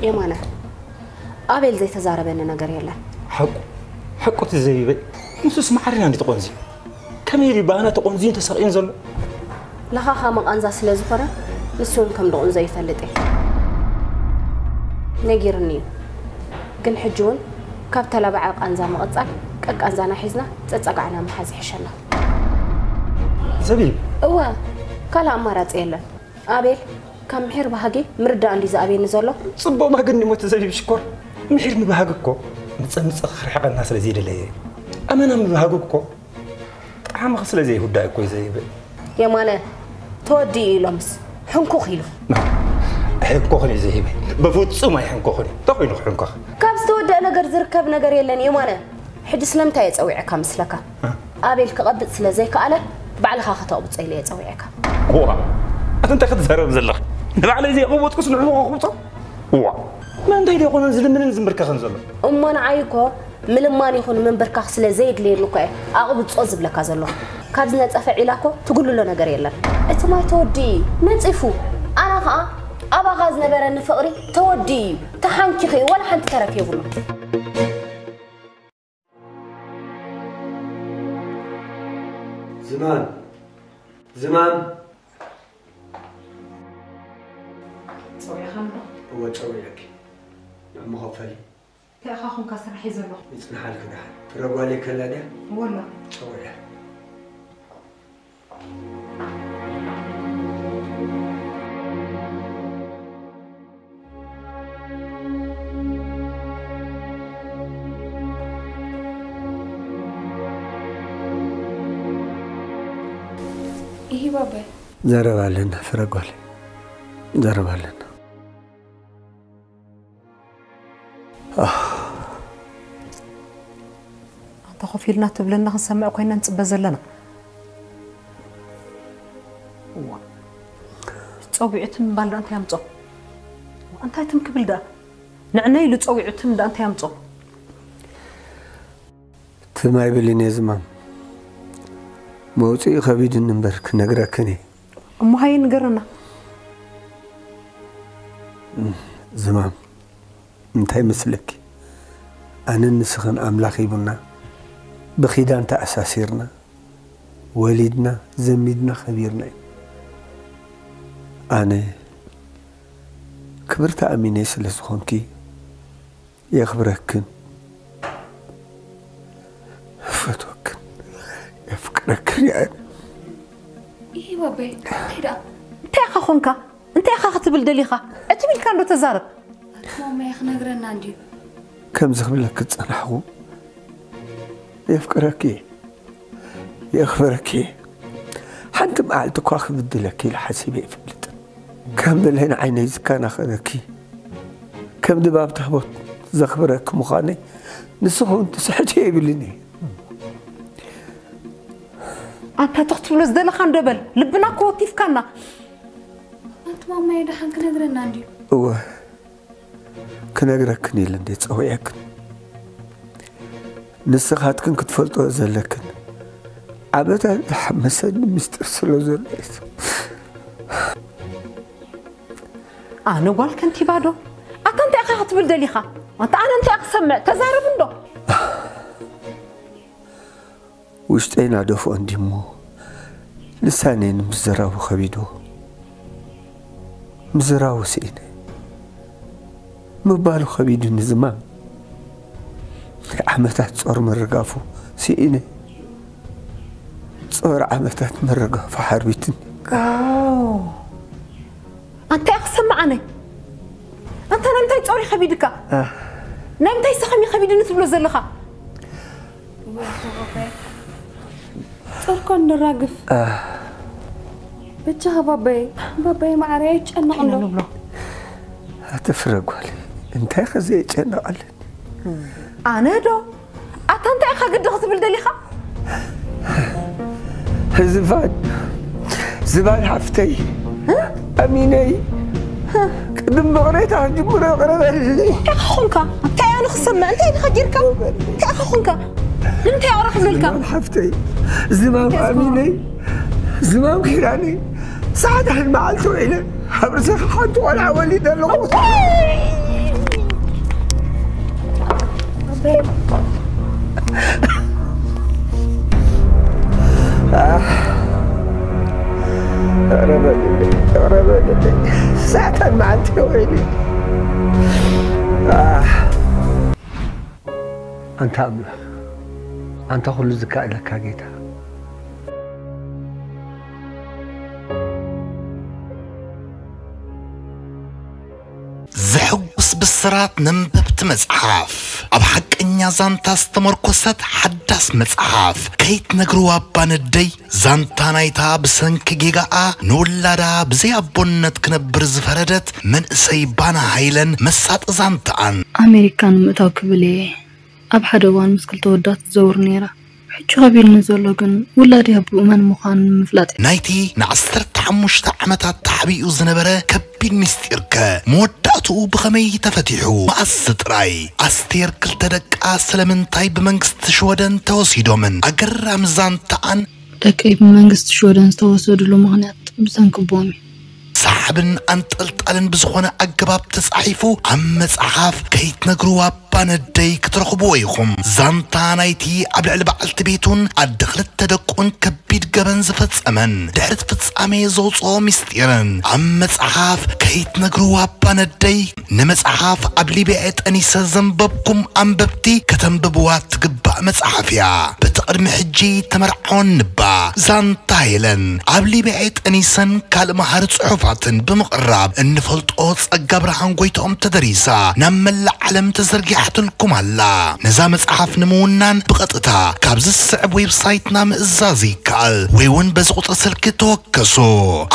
የማነ፣ ኣቤል ዘይተዛረበኒ ነገር የለን። ሓቁ፣ ሓቁ እቲ ዘቢበይ። ንሱስ ማዕሪና እንዲ ተቖንዚ። ከመይ ኢሉ ባና ተቖንዚን ተሰቒን ዘሎ? ለኻኻ መቓንዛ ስለ ዝኾነ፣ ንሱ እውን ከም ድቑንዞ ይፈልጥ እየ። ነጊርኒ እዩ። ግን ሕጂ እውን ካብ ተላባዒ ቃንዛ ምቕጻል፣ ቀቃንዛና ሒዝና ጸጸጋዕና ምሓዝ ይሕሸና። ዘቢብ። እወ፣ ካልእ ኣማራጺ የለን። ኣቤል፣ ካብ ምሒር ባህጊ ምርዳእ እንዲ ዝኣብየኒ ዘሎ። ጽቡቕ ባህጊ እንዲ ሞት ዘቢብ ሽኮር። ምሒር ምባህጊ እኮ ምጸ ምጸ ክርሕቐና ስለ ዘይደለየ። ኣመና ምባህጊ እኮ ጣዕምኺ ስለ ዘይውዳእ እኮ እዩ ዘይብል። የማነ፣ ተወዲኡ እዩ ኢሎምስ፣ ሕንኩኽ ኢሉ። ሕንኮኽን እዩ ዘይብል። በፍጹም ኣይሕንኮኽን እዩ። እንታይ ኮይኑ ክሕንኮኽ? ካብ ዝተወደአ ነገር ዝርከብ ነገር የለን የማነ። ሕጂ ስለምንታይ እየ ጸዊዐካ መስለካ? እ? ኣቤል ክቐብጽ ስለ ዘይከኣለ፣ ባዕልኻ ከተቕብጾ ኢለ እየ ጸዊዐካ። ዋ፣ ኣቲ እንታይ ክትዛረብ ዘለኻ? ንባዕለይ ዘይቐበጽኩስ ንዕኡ ከቕብጾ? ዋ፣ መን እንታይ ደይኮነን ዝልምንን ዝምብርከኽን ዘሎ? እሞ ንዓይ እኮ ምልማን ይኹን ምንብርካኽ ስለ ዘየድልየኒ እኮ እየ ኣቕብጾ ዝብለካ ዘለኹ። ካብ ዝነጸፈ ዒላ እኮ ትጉልሎ ነገር የለን። እቲ ማይ ተወዲኡ እዩ፣ ነጺፉ። ኣነ ኸኣ ኣባኻ ዝነበረኒ ፍቕሪ ተወዲኡ እዩ። ተሓንኪኸ እዩ፣ ዋላ ሓንቲ ተረፍ የብሉን። ዝማም፣ ዝማም። ጸዊዕኻ እንዶ? እወ፣ ጸዊዐኪ። ንዕሞ ኸፈሊ። እንታይ ኢኻ ኹንካ ስራሕ እዩ ዘሎ? ይጽንሓልኪ ደሓን። ፍረ ጓለይ ከላ ድያ? ወላ። ጸዊዐ። ይሂ ባባይ። ዘረባ ኣለና ፍረ ጓል፣ ዘረባ ኣለና። ኣንታ ኮፍ ኢልና ትብለና ክንሰምዕ ኮይና ንጽበ ዘለና። እዋ፣ ጸዊዑ ትም ባል ደኣ እንታይ ኣምጾ? እንታይ ትም ክብል ደኣ? ንዕና ኢሉ ጸዊዑ ትም ደኣ እንታይ ኣምጾ? ትም ኣይብልን እየ ዝማም። መውጽኢ ከቢድኒ እምበር ክነግረክን እየ። እሞ ሃየ ንገረና። ዝማም፣ እንታይ መስለኪ? ኣነን ንስኽን ኣምላኽ ሂቡና፣ ብኺዳን ተኣሳሲርና፣ ወሊድና፣ ዘሚድና፣ ከቢርና እዩ። ኣነ ክብርቲ ኣሚነይ ስለ ዝኾንኪ፣ የኽብረክን፣ እፈትወክን፣ የፍቅረክን እየ ኣነ። ይሂ ባባይ፣ እንታይ ደኣ? እንታይ ኢኻ ኾንካ? እንታይ ኢኻ ክትብል ደሊኻ? ዕትብ ኢልካ እንዶ ተዛረብ። ኣቲ ማማየ ክነግረና እንድዩ። ከምዚ ክብለኪ ዝጸናሕኹ፣ የፍቅረኪ እየ። የኽብረኪ እየ። ሓንቲ መዓልቲ እኳ ክብድለኪ ኢለ ሓሲበ ኣይፈልጥን። ከም ብሌን ዓይነይ ዝከናኸነኪ፣ ከም ድባብ ታቦት ዘኽብረኪ ምዃነይ ንስኺ እውን ትስሕትዮ የብልኒ። ኣንታ ትኽትብሎ ዝደለኻ እንዶ በል፣ ልብና እኮ ወቲፍካና። ኣንቲ ማማየ ደሓን ክነግረና እንድዩ። እወ፣ ክነግረክን ኢለ እንዴ ጸዊዐክን። ንስኻትክን ክትፈልጦ ዘለክን ዓመታት ዝሓመሰኒ ምስጢር ስለ ዘሎ እዩ። ኣነ ጓል ከንቲባ ዶ? ኣታ እንታይ ኢኻ ክትብል ደሊኻ? ኣታ ኣነ እንታይ ክሰምዕ? ተዛረብ እንዶ። ውሽጠይ ናደፍኦ እንዲሞ ልሳነይ ንምዝራቡ ከቢድዎ። ምዝራቡ ስኢነ። ምባሉ ከቢዱኒ ዝማም። ዓመታት ጾር ምርጋፉ ስኢነ። ጾር ዓመታት ምርጋፉ ሓርቢትኒ። ኦ፣ ኣንታይ ኢኻ ክሰምዓነ? ኣንታ ናይ ምንታይ ጾር እዩ ከቢድካ? አ። ናይ ምንታይ ሰኸም እዩ ከቢድኒ ትብሎ ዘለኻ? ጾርኮ ንራግፍ። አ። በጃኻ ባባይ፣ ባባይ ማዕረይ ኣይጨነቕ ኣሎ። ንብሎ። ኣቲ ፍረ ጓል፣ እንታይ ከ ዘየጨንቕ ኣለኒ? ኣነ ዶ? ኣታ እንታይ ኢኻ ግዲ ክትብል ደሊኻ? ዝባን፣ ዝባን ሓፍተይ፣ ኣሚነይ፣ ቅድም መቕሬታ ክጅምሮ ይቕረ በልኒ። እንታይ ኢኻ ኾንካ? እንታይ ኣነ ክሰምዕ? እንታይ ኢኻ ጌርካ? እንታይ ኢኻ ኾንካ? ንምንታይ ይቕረ ክብለልካ? ዝባን ሓፍተይ፣ ዝባን ኣሚነይ፣ ዝባን ኪዳነይ፣ ሰዓት ሓንቲ መዓልቲ ውዒለ፣ ኣብ ርእሰኻ ሓንቲ ቆልዓ ወሊደ ኣለኹ። ኣሕ፣ ኧረ በልለይ፣ ኧረ በልለይ። ሰዓታት መዓልቲ ውዒለ። ኣሕ። ኣንታ ኣምላኽ፣ ኣንታ ኩሉ ዝከኣለካ ጌታ። ዘሐጉስ ብስራት ነንበብቲ መጽሓፍ፣ ኣብ ሓቀኛ ዛንታ ዝተመርኮሰት ሓዳስ መጽሓፍ፣ ከይትነግርዋ እባ ነደይ፣ ዛንታ ናይታ ብሰንኪ ጌጋኣ ንውላዳ ብዘይ ኣቦነት ክነብር ዝፈረደት መንእሰይ ባና ሃይለን መሳጢ ዛንታኣን። ኣሜሪካ ንምእታው ክብል እየ ኣብ ሓደ እዋን ምስ ክልተ ወዳት ትዘውር ነይራ። ሕጂ ከቢድኒ ዘሎ ግን ውላደይ ኣቦኡ መን ምዃኑ ንምፍላጥ እዩ። ናይቲ ንዓሰርተ ሓሙሽተ ዓመታት ተሓቢኡ ዝነበረ ከቢድ ምስጢርከ መወዳእትኡ ብኸመይ ተፈቲሑ? መኣስ ጥራይ? ኣስቴር ክልተ ደቃ ስለምንታይ ብመንግስቲ ሽወደን ተወሲዶምን? ኣገራሚ ዛንታኣን። ደቀይ ብመንግስቲ ሽወደን ዝተወሰድሉ ምኽንያት ብሰንኪ ኣቦኦም እዩ። ሰሓብን ኣንጠልጣልን ብዝኾነ ኣገባብ ተጻሒፉ ኣብ መጽሓፍ ከይትነግርዋ እባ ነደይ ክትረኽብዎ ኢኹም። ዛንታ ናይቲ ኣብ ልዕሊ በዓልቲ ቤቱን ኣደ ክልተ ደቁን ከቢድ ገበን ዝፈጸመን ድሕሪ እቲ ፍጻሜ ዘውጽኦ ምስጢርን ኣብ መጽሓፍ ከይትነግርዋ እባ ነደይ። ንመጽሓፍ ኣብ ሊብያ ጠኒሰ ዘንበብኩም ኣንበብቲ ከተንብብዋ ትግባእ መጽሓፍ እያ። በቲ ቅድሚ ሕጂ ተመርዓወን ንባ ዛንታ ሄለን ኣብ ሊብያ ጠኒሰን ካልእ መሃሪ ጽሑፋትን ብምቕራብ እንፈልጦ ጸጋ ብርሃን ጎይትኦም ተደሪሳ ናብ መላእ ዓለም ተዘርጊሓትልኩም ኣላ። ነዛ መጽሓፍ ንምውናን ብቐጥታ ካብዚ ዝስዕብ ዌብሳይትና ምእዛዝ ይከኣል ወይ እውን በዚ ቁጽሪ ስልኪ ተወከሱ።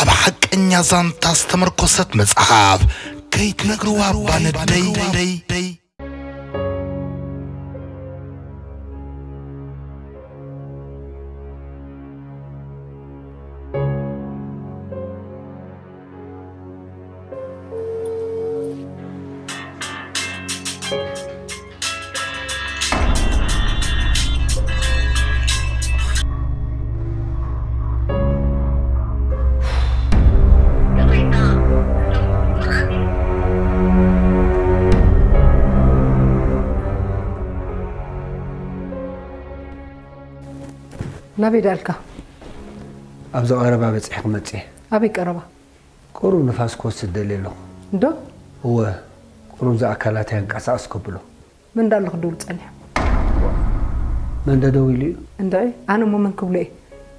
ኣብ ሓቀኛ ዛንታ ዝተመርኮሰት መጽሓፍ ከይትነግርዋ እባ ነደይ። ናበይ ደኣልካ? ኣብዚ ቀረባ በጺሐ ክመጽእ እየ። ኣበይ ቀረባ? ቁሩብ ንፋስ ክወስድ ደልየ ኣለኹ። እንዶ? እወ፣ ቁሩብ ዝኣካላተይ ኣንቀሳቐስ ከብሎ። መን ደኣ ኣሎ ክድውል ጸኒሑ? መን ዶ ደዊሉ እዩ? እንድዒ፣ ኣነ እሞ መን ክብሎ እየ?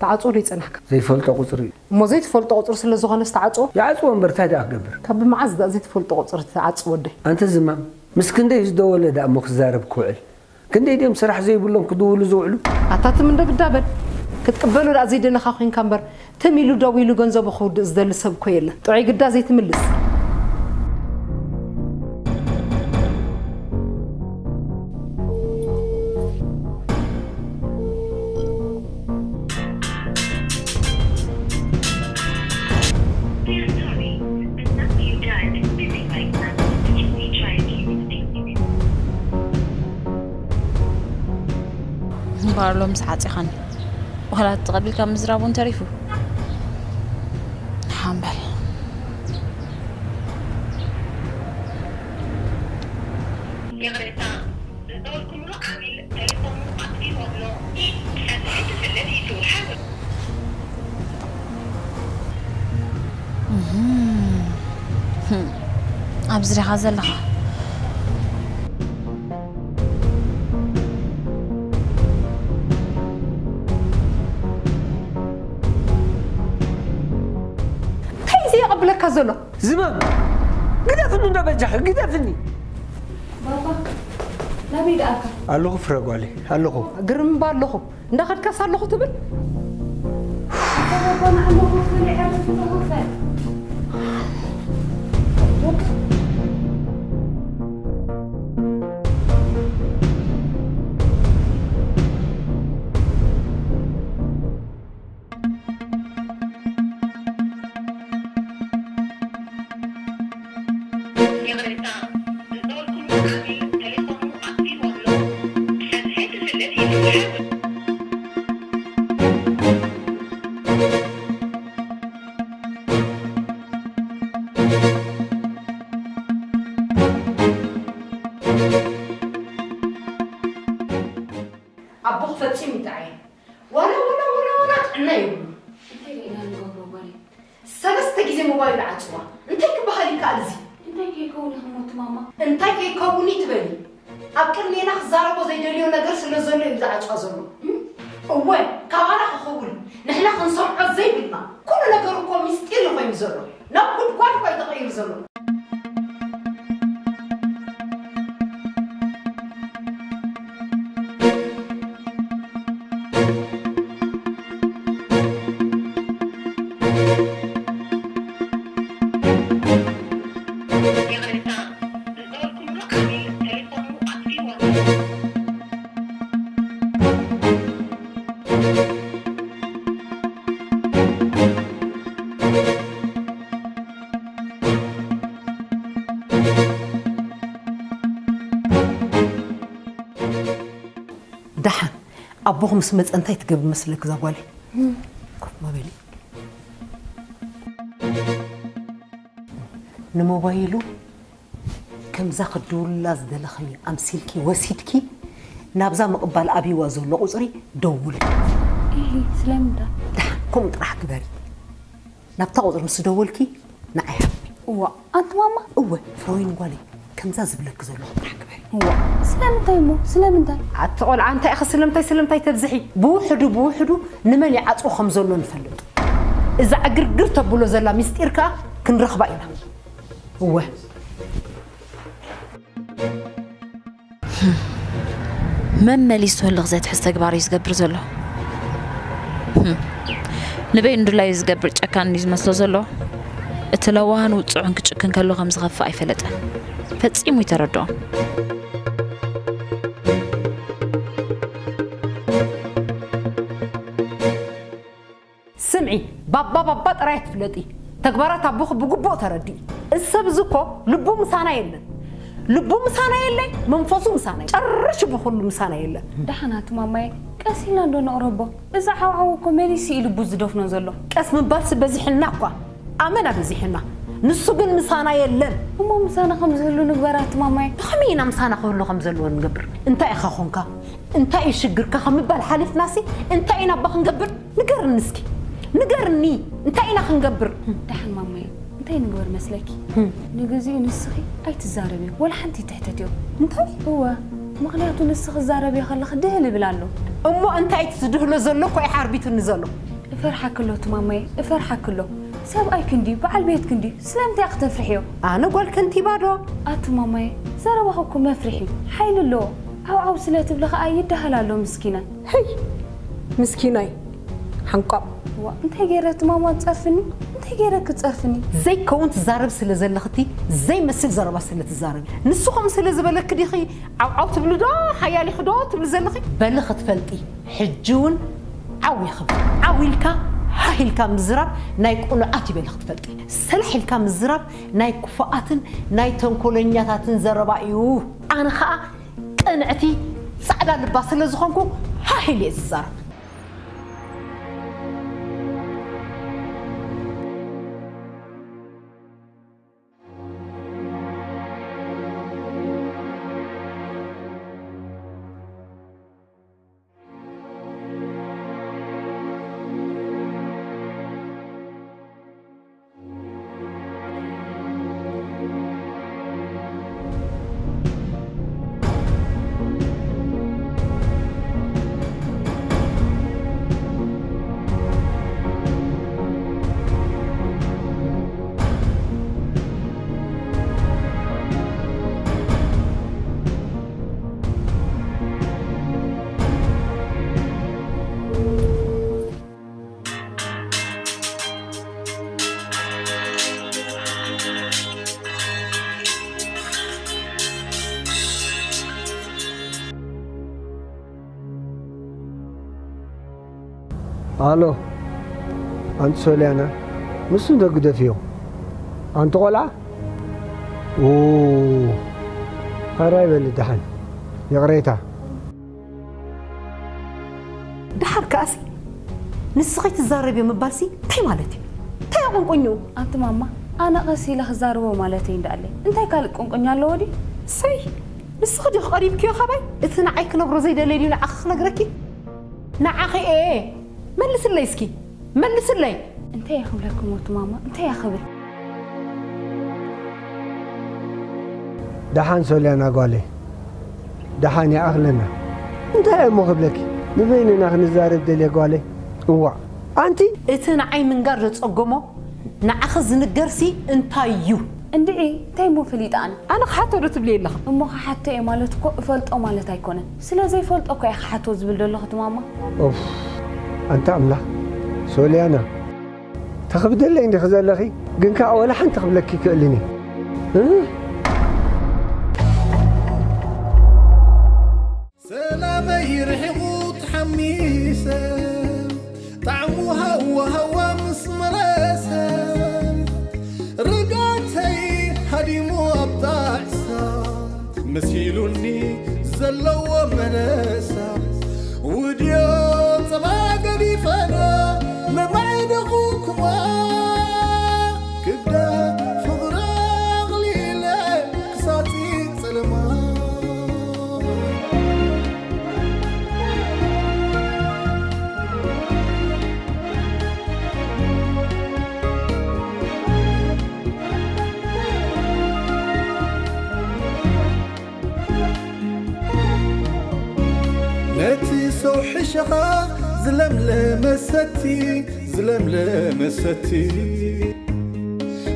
ተዓጽዎ ዶ ይጸናሕካ? ዘይፈልጦ ቁጽሪ እዩ። እሞ ዘይትፈልጦ ቁጽሪ ስለ ዝኾነስ ተዓጽዎ? ይዓጽዎ እምበር፣ እንታይ ደኣ ክገብር? ካብ ብመዓዝ ደኣ ዘይትፈልጦ ቁጽሪ ትዓጽዎ ወደይ? ኣንተ ዝማም፣ ምስ ክንደይ ዝደወለ ደኣ እሞ ክዛረብ ክውዕል? ክንደይ ድዮም ስራሕ ዘይብሎም ክድውሉ ዝውዕሉ? ኣታ ትም እንዶ ግዳ በል። ክትቅበሎ ደኣ ዘይደለኻ ኮይንካ እምበር፣ ትም ኢሉ ደዊሉ ገንዘቡ ክውድእ ዝደሊ ሰብ እኮ የለን። ጥዑይ ግዳ ዘይትምልስ። Sorry, the number you dialed is busy right now. Could you retry a few minutes later? እምበኣር ሎምስ ዓጺኻኒ። ዋላ ተቐቢልካ ምዝራብ እውን ተሪፉ። ሓምበል። ይቕሬታ፣ ዝደወልኩምሉ ዓሚል ቴሌፎኑ ኣጥፊእዎ ኣሎ። ሰብሒ ክፍለጥ ይትውሓዝ። እህም። ህም። ኣብዚ ዲኻ ዘለኻ? እንታይ እዩ ዘየቐብለካ ዘሎ? ዝማም፣ ግደፍኒ እንዶ በጃኺ፣ ግደፍኒ። ባባ፣ ናበይ ደኣልካ? ኣለኹ ፍረ ጓለይ፣ ኣለኹ። ግርም እምባ ኣለኹ። እንዳኸድካስ ኣለኹ ትብል? ኣታ ባባ፣ ንዓለኹ ክብል ዕረፍ እንዶ ክፈል። ኣቦኺ ፈጺሙ ይጥዓይ። ዋላ፣ ዋላ፣ ዋላ፣ ዋላ ጥዕና የብሉን። እንታይ ርኢና ንገብሮ ጓለይ? ሰለስተ ግዜ ሞባይሉ ዓጽዋ። እንታይ ክበሃል ይከኣል እዚ? እንታይ ከይከውን ይኽሞት ማማ? እንታይ ከይከውን እዩ ትበሊ? ኣብ ቅድሜና ክዛረቦ ዘይደልዮ ነገር ስለ ዘሎ እዩ ዝዓጽዋ ዘሎ። እም? እወ፣ ካባና ክኸውን፣ ንሕና ክንሰምዖ ዘይብልና። ኩሉ ነገር እኮ ሚስጢር እዩ ኮይኑ ዘሎ። ናብ ጉድጓድ እኮ እዩ ተቐይሩ ዘሎ። ደሓን፣ ኣቦኹ ምስ መጸ እንታይ ትገብሪ መስለኪ እዛ ጓለይ? ኮፍ ማ በሊ። ንሞባይሉ ከምዛ ክድውላ ዝደለኽዮ ኣምሲልኪ ወሲድኪ ናብዛ ምቕባል ኣብይዋ ዘሎ ቁጽሪ ደውሊ። እሂ፣ ስለምንታይ? ደሓን፣ ከምኡ ጥራሕ ግበሪ። ናብታ ቁጽሪ ምስ ደወልኪ ንዓይ ሃብኒ። እዋ፣ ኣንቲ ማማ? እወ፣ ፍረወይኒ ጓለይ። ከምዛ ዝብለኪ ዘለኹ ጥራሕ ግበሪ። እዋ፣ ስለምንታይ እሞ? ስለምንታይ? ኣቲ ቆልዓ፣ እንታይ ኢኺ ስለምንታይ ስለምንታይ ተብዝሒ? ብውሕዱ ብውሕዱ ንመን ይዓጽዎ ከም ዘሎ ንፈልጥ። እዛ ዕግርግር ተብሎ ዘላ ምስጢር ከኣ ክንረኽባ ኢና። እወ። መመሊሱ ህልኽ ዘትሕዝ ተግባር እዩ ዝገብር ዘሎ። ህም። ንበይኑ ድላዩ ዝገብር ጨካን እዩ ዝመስሎ ዘሎ። እቲ ለዋህን ውጹዕን ክጭክን ከሎ ከም ዝኸፍእ ኣይፈለጠን። ፈጺሙ ኣይተረድኦን። ስምዒ፣ ባባ ባባ ጥራይ ትፍለጢ። ተግባራት ኣቦኺ ብግቡእ ተረድኢ። እዚ ሰብ እዚ እኮ ልቡ ምሳና የለን። ልቡ ምሳና የለን፣ መንፈሱ ምሳና የለን። ጨርሽ ብኹሉ ምሳና የለን። ደሓን ኣቲ ማማየ፣ ቀስ ኢልና እንዶ ነቕረቦ። እዚ ዓውዓው እኮ መሊሱ እዩ ልቡ ዝደፍኖ ዘሎ። ቀስ ምባልሲ በዚሕና እኳ። ኣመና በዚሕና። ንሱ ግን ምሳና የለን። እሞ ምሳና ከም ዝህሉ ንግበር ኣቲ ማማየ። ብኸመይ ኢና ምሳና ክህሉ ከም ዘለዎ ንገብር? እንታይ ኢኻ ኾንካ? እንታይ እዩ ሽግርካ? ካብ ምባል ሓሊፍናሲ እንታይ ኢና እባ ክንገብር? ንገርኒ እስኪ። ንገርኒ። እንታይ ኢና ክንገብር? ደሓን ማማየ፣ እንታይ ንግበር መስለኪ? ህም። ንግዚኡ ንስኺ ኣይትዛረብዮ፣ ወላ ሓንቲ ትሕተትዮ። እንታይ? እወ፣ ምኽንያቱ ንስኺ ትዛረብዮ ከለኺ ድህል ይብል ኣሎ። እሞ እንታይ እቲ ዝድህሎ ዘሎ እኮ እዩ ሓርቢቱኒ ዘሎ። እፈርሓኪ ኣሎ እቲ ማማየ፣ እፈርሓኪ ኣሎ። ሰብኣይኪ እንድዩ፣ በዓል ቤትኪ እንድዩ፣ ስለምንታይ ኢኺ ተፍርሕዮ? ኣነ ጓል ከንቲባ ዶ? ኣቲ ማማየ፣ ዘረባኺ እኮ መፍርሒ እዩ፣ ሓይሊ ኣለዎ። ዓው ዓው ስለ ትብሊ ኸኣ ይደሃል ኣሎ ምስኪናይ። ህይ! ምስኪናይ! ሓንቋቕ! ዋ፣ እንታይ ገይረ እቲ ማማ ትጸርፍኒ? እንታይ ገይረ ክትጸርፍኒ? ዘይከውን ትዛረብ ስለ ዘለኽቲ፣ ዘይመስል ዘረባ ስለ ትዛረቢ። ንሱ ከምኡ ስለ ዝበለኪ ዲኺ ዓው ዓው ትብሊ ዶ፣ ሓያል ኢኺ ዶ ትብሊ ዘለኺ? በሊ ክትፈልጢ፣ ሕጂ እውን ዓው ኢኺ። ዓው ኢልካ፣ ሃህ ኢልካ ምዝራብ ናይ ቅኑዓት እዩ በሊ ክትፈልጢ። ሰላሕ ኢልካ ምዝራብ ናይ ክፉኣትን ናይ ተንኮለኛታትን ዘረባ እዩ። ኣነ ኸኣ ቅንዕቲ ጻዕዳ ልባ ስለ ዝኾንኩ ሃህ ኢለ እየ ዝዛረብ። ኣሎ። ኣንቲ ሶልያና፣ ንሱ እንዶ ግደፍዮ። ኣንቲ ቆልዓ፣ ው፣ ሕራይ በሊ ደሓን። ይቕሬታ። ደሓር ከኣሲ፣ ንስኺ ትዛረብዮ ምባልሲ እንታይ ማለት እዩ? እንታይ ኣቆንቆኝኡ? ኣንቲ ማማ፣ ኣነ ቀስ ኢለ ክዛረቦ ማለተይ እንዳኣለይ። እንታይ ካልእ ቆንቆኛ ኣለዎ ድዩ? ሰይ፣ ንስኺ ዲኺ ቀሪብክዮ ካባይ? እቲ ንዓይ ክነግሮ ዘይደለየ ድዩ ንዓኺ ክነግረኪ? ንዓኺ እየ። መልስለይ እስኪ፣ መልስለይ። እንታይ እየ ክብለኩም ኣቲ ማማ? እንታይ እየ ክብል? ደሓን ሶልያና ጓለይ፣ ደሓን ይኣኽለና። እንታይ እየ እሞ ክብለኪ? ንበይንና ክንዛረብ ደልየ ጓለይ። እዋእ፣ ኣንቲ! እቲ ንዓይ ምንጋር ዘጸገሞ ንዓኺ ዝንገርሲ እንታይ እዩ? እንድዒ፣ እንታይ እሞ ፈሊጠ ኣነ? ኣነ ክሓቶ ዶ ትብሊ ኣለኺ? እሞ ክሓቶ እየ ማለት እኮ እፈልጦ ማለት ኣይኮነን። ስለ ዘይፈልጦ እኮ እየ ክሓቶ ዝብል ዘለኹ እቲ ማማ። ኦፍ፣ ኣንታ ኣምላኽ፣ ሶልያና፣ ተኽብደለይ እንዲኺ ዘለኺ፣ ግን ከኣ ወላ ሓንቲ ክብለኪ ይክእልን እየ። እ? ሰላመይ ርሒቑ ተሓሚሰ፣ ጣዕሙ ሃዋ ሃዋ ምስ መለሰ፣ ርግኣተይ ሃዲሙ ኣብ ጣዕሳ፣ መሲሉኒ ዘለዎ መለሳ፣ ውድዮ ጸባ ገዲፈ ዶ መማዕደኹኩማ፣ ክብደት ፍቕሪ ኣቕሊለ ክሳብ ጸለማ። ሸኻ ዝለምለመ ሰቲ፣ ዝለምለመ ሰቲ፣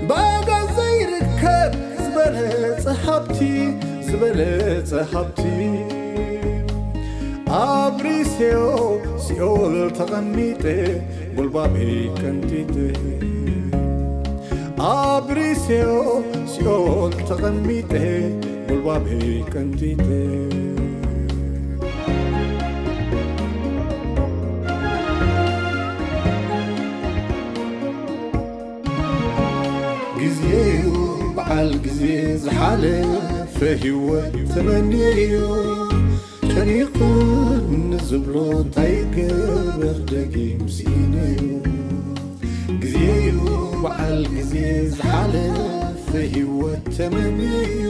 ብኣጋ ዘይርከብ ዝበለጸ ሃብቲ፣ ዝበለጸ ሃብቲ። ኣብሪሴዮ ሲኦል ተቐሚጠ፣ ጉልባበይ ቀንጢጠ። ኣብሪሴዮ ሲኦል ተቐሚጠ፣ ጉልባበይ ቀንጢጠ። ግዜዩ በዓል ግዜ፣ ዝሓለፈ ህይወት ተመንየዮ። ጨኒቑኒ ዝብሎ እንታይ ገበር፣ ደጊም ስኢነዮ። ግዜዩ በዓል ግዜ፣ ዝሓለፈ ህይወት ተመንየዮ።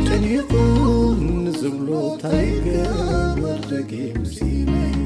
ጨኒቑኒ ዝብሎ እንታይ ገበር፣ ደጊም ስኢነዮ።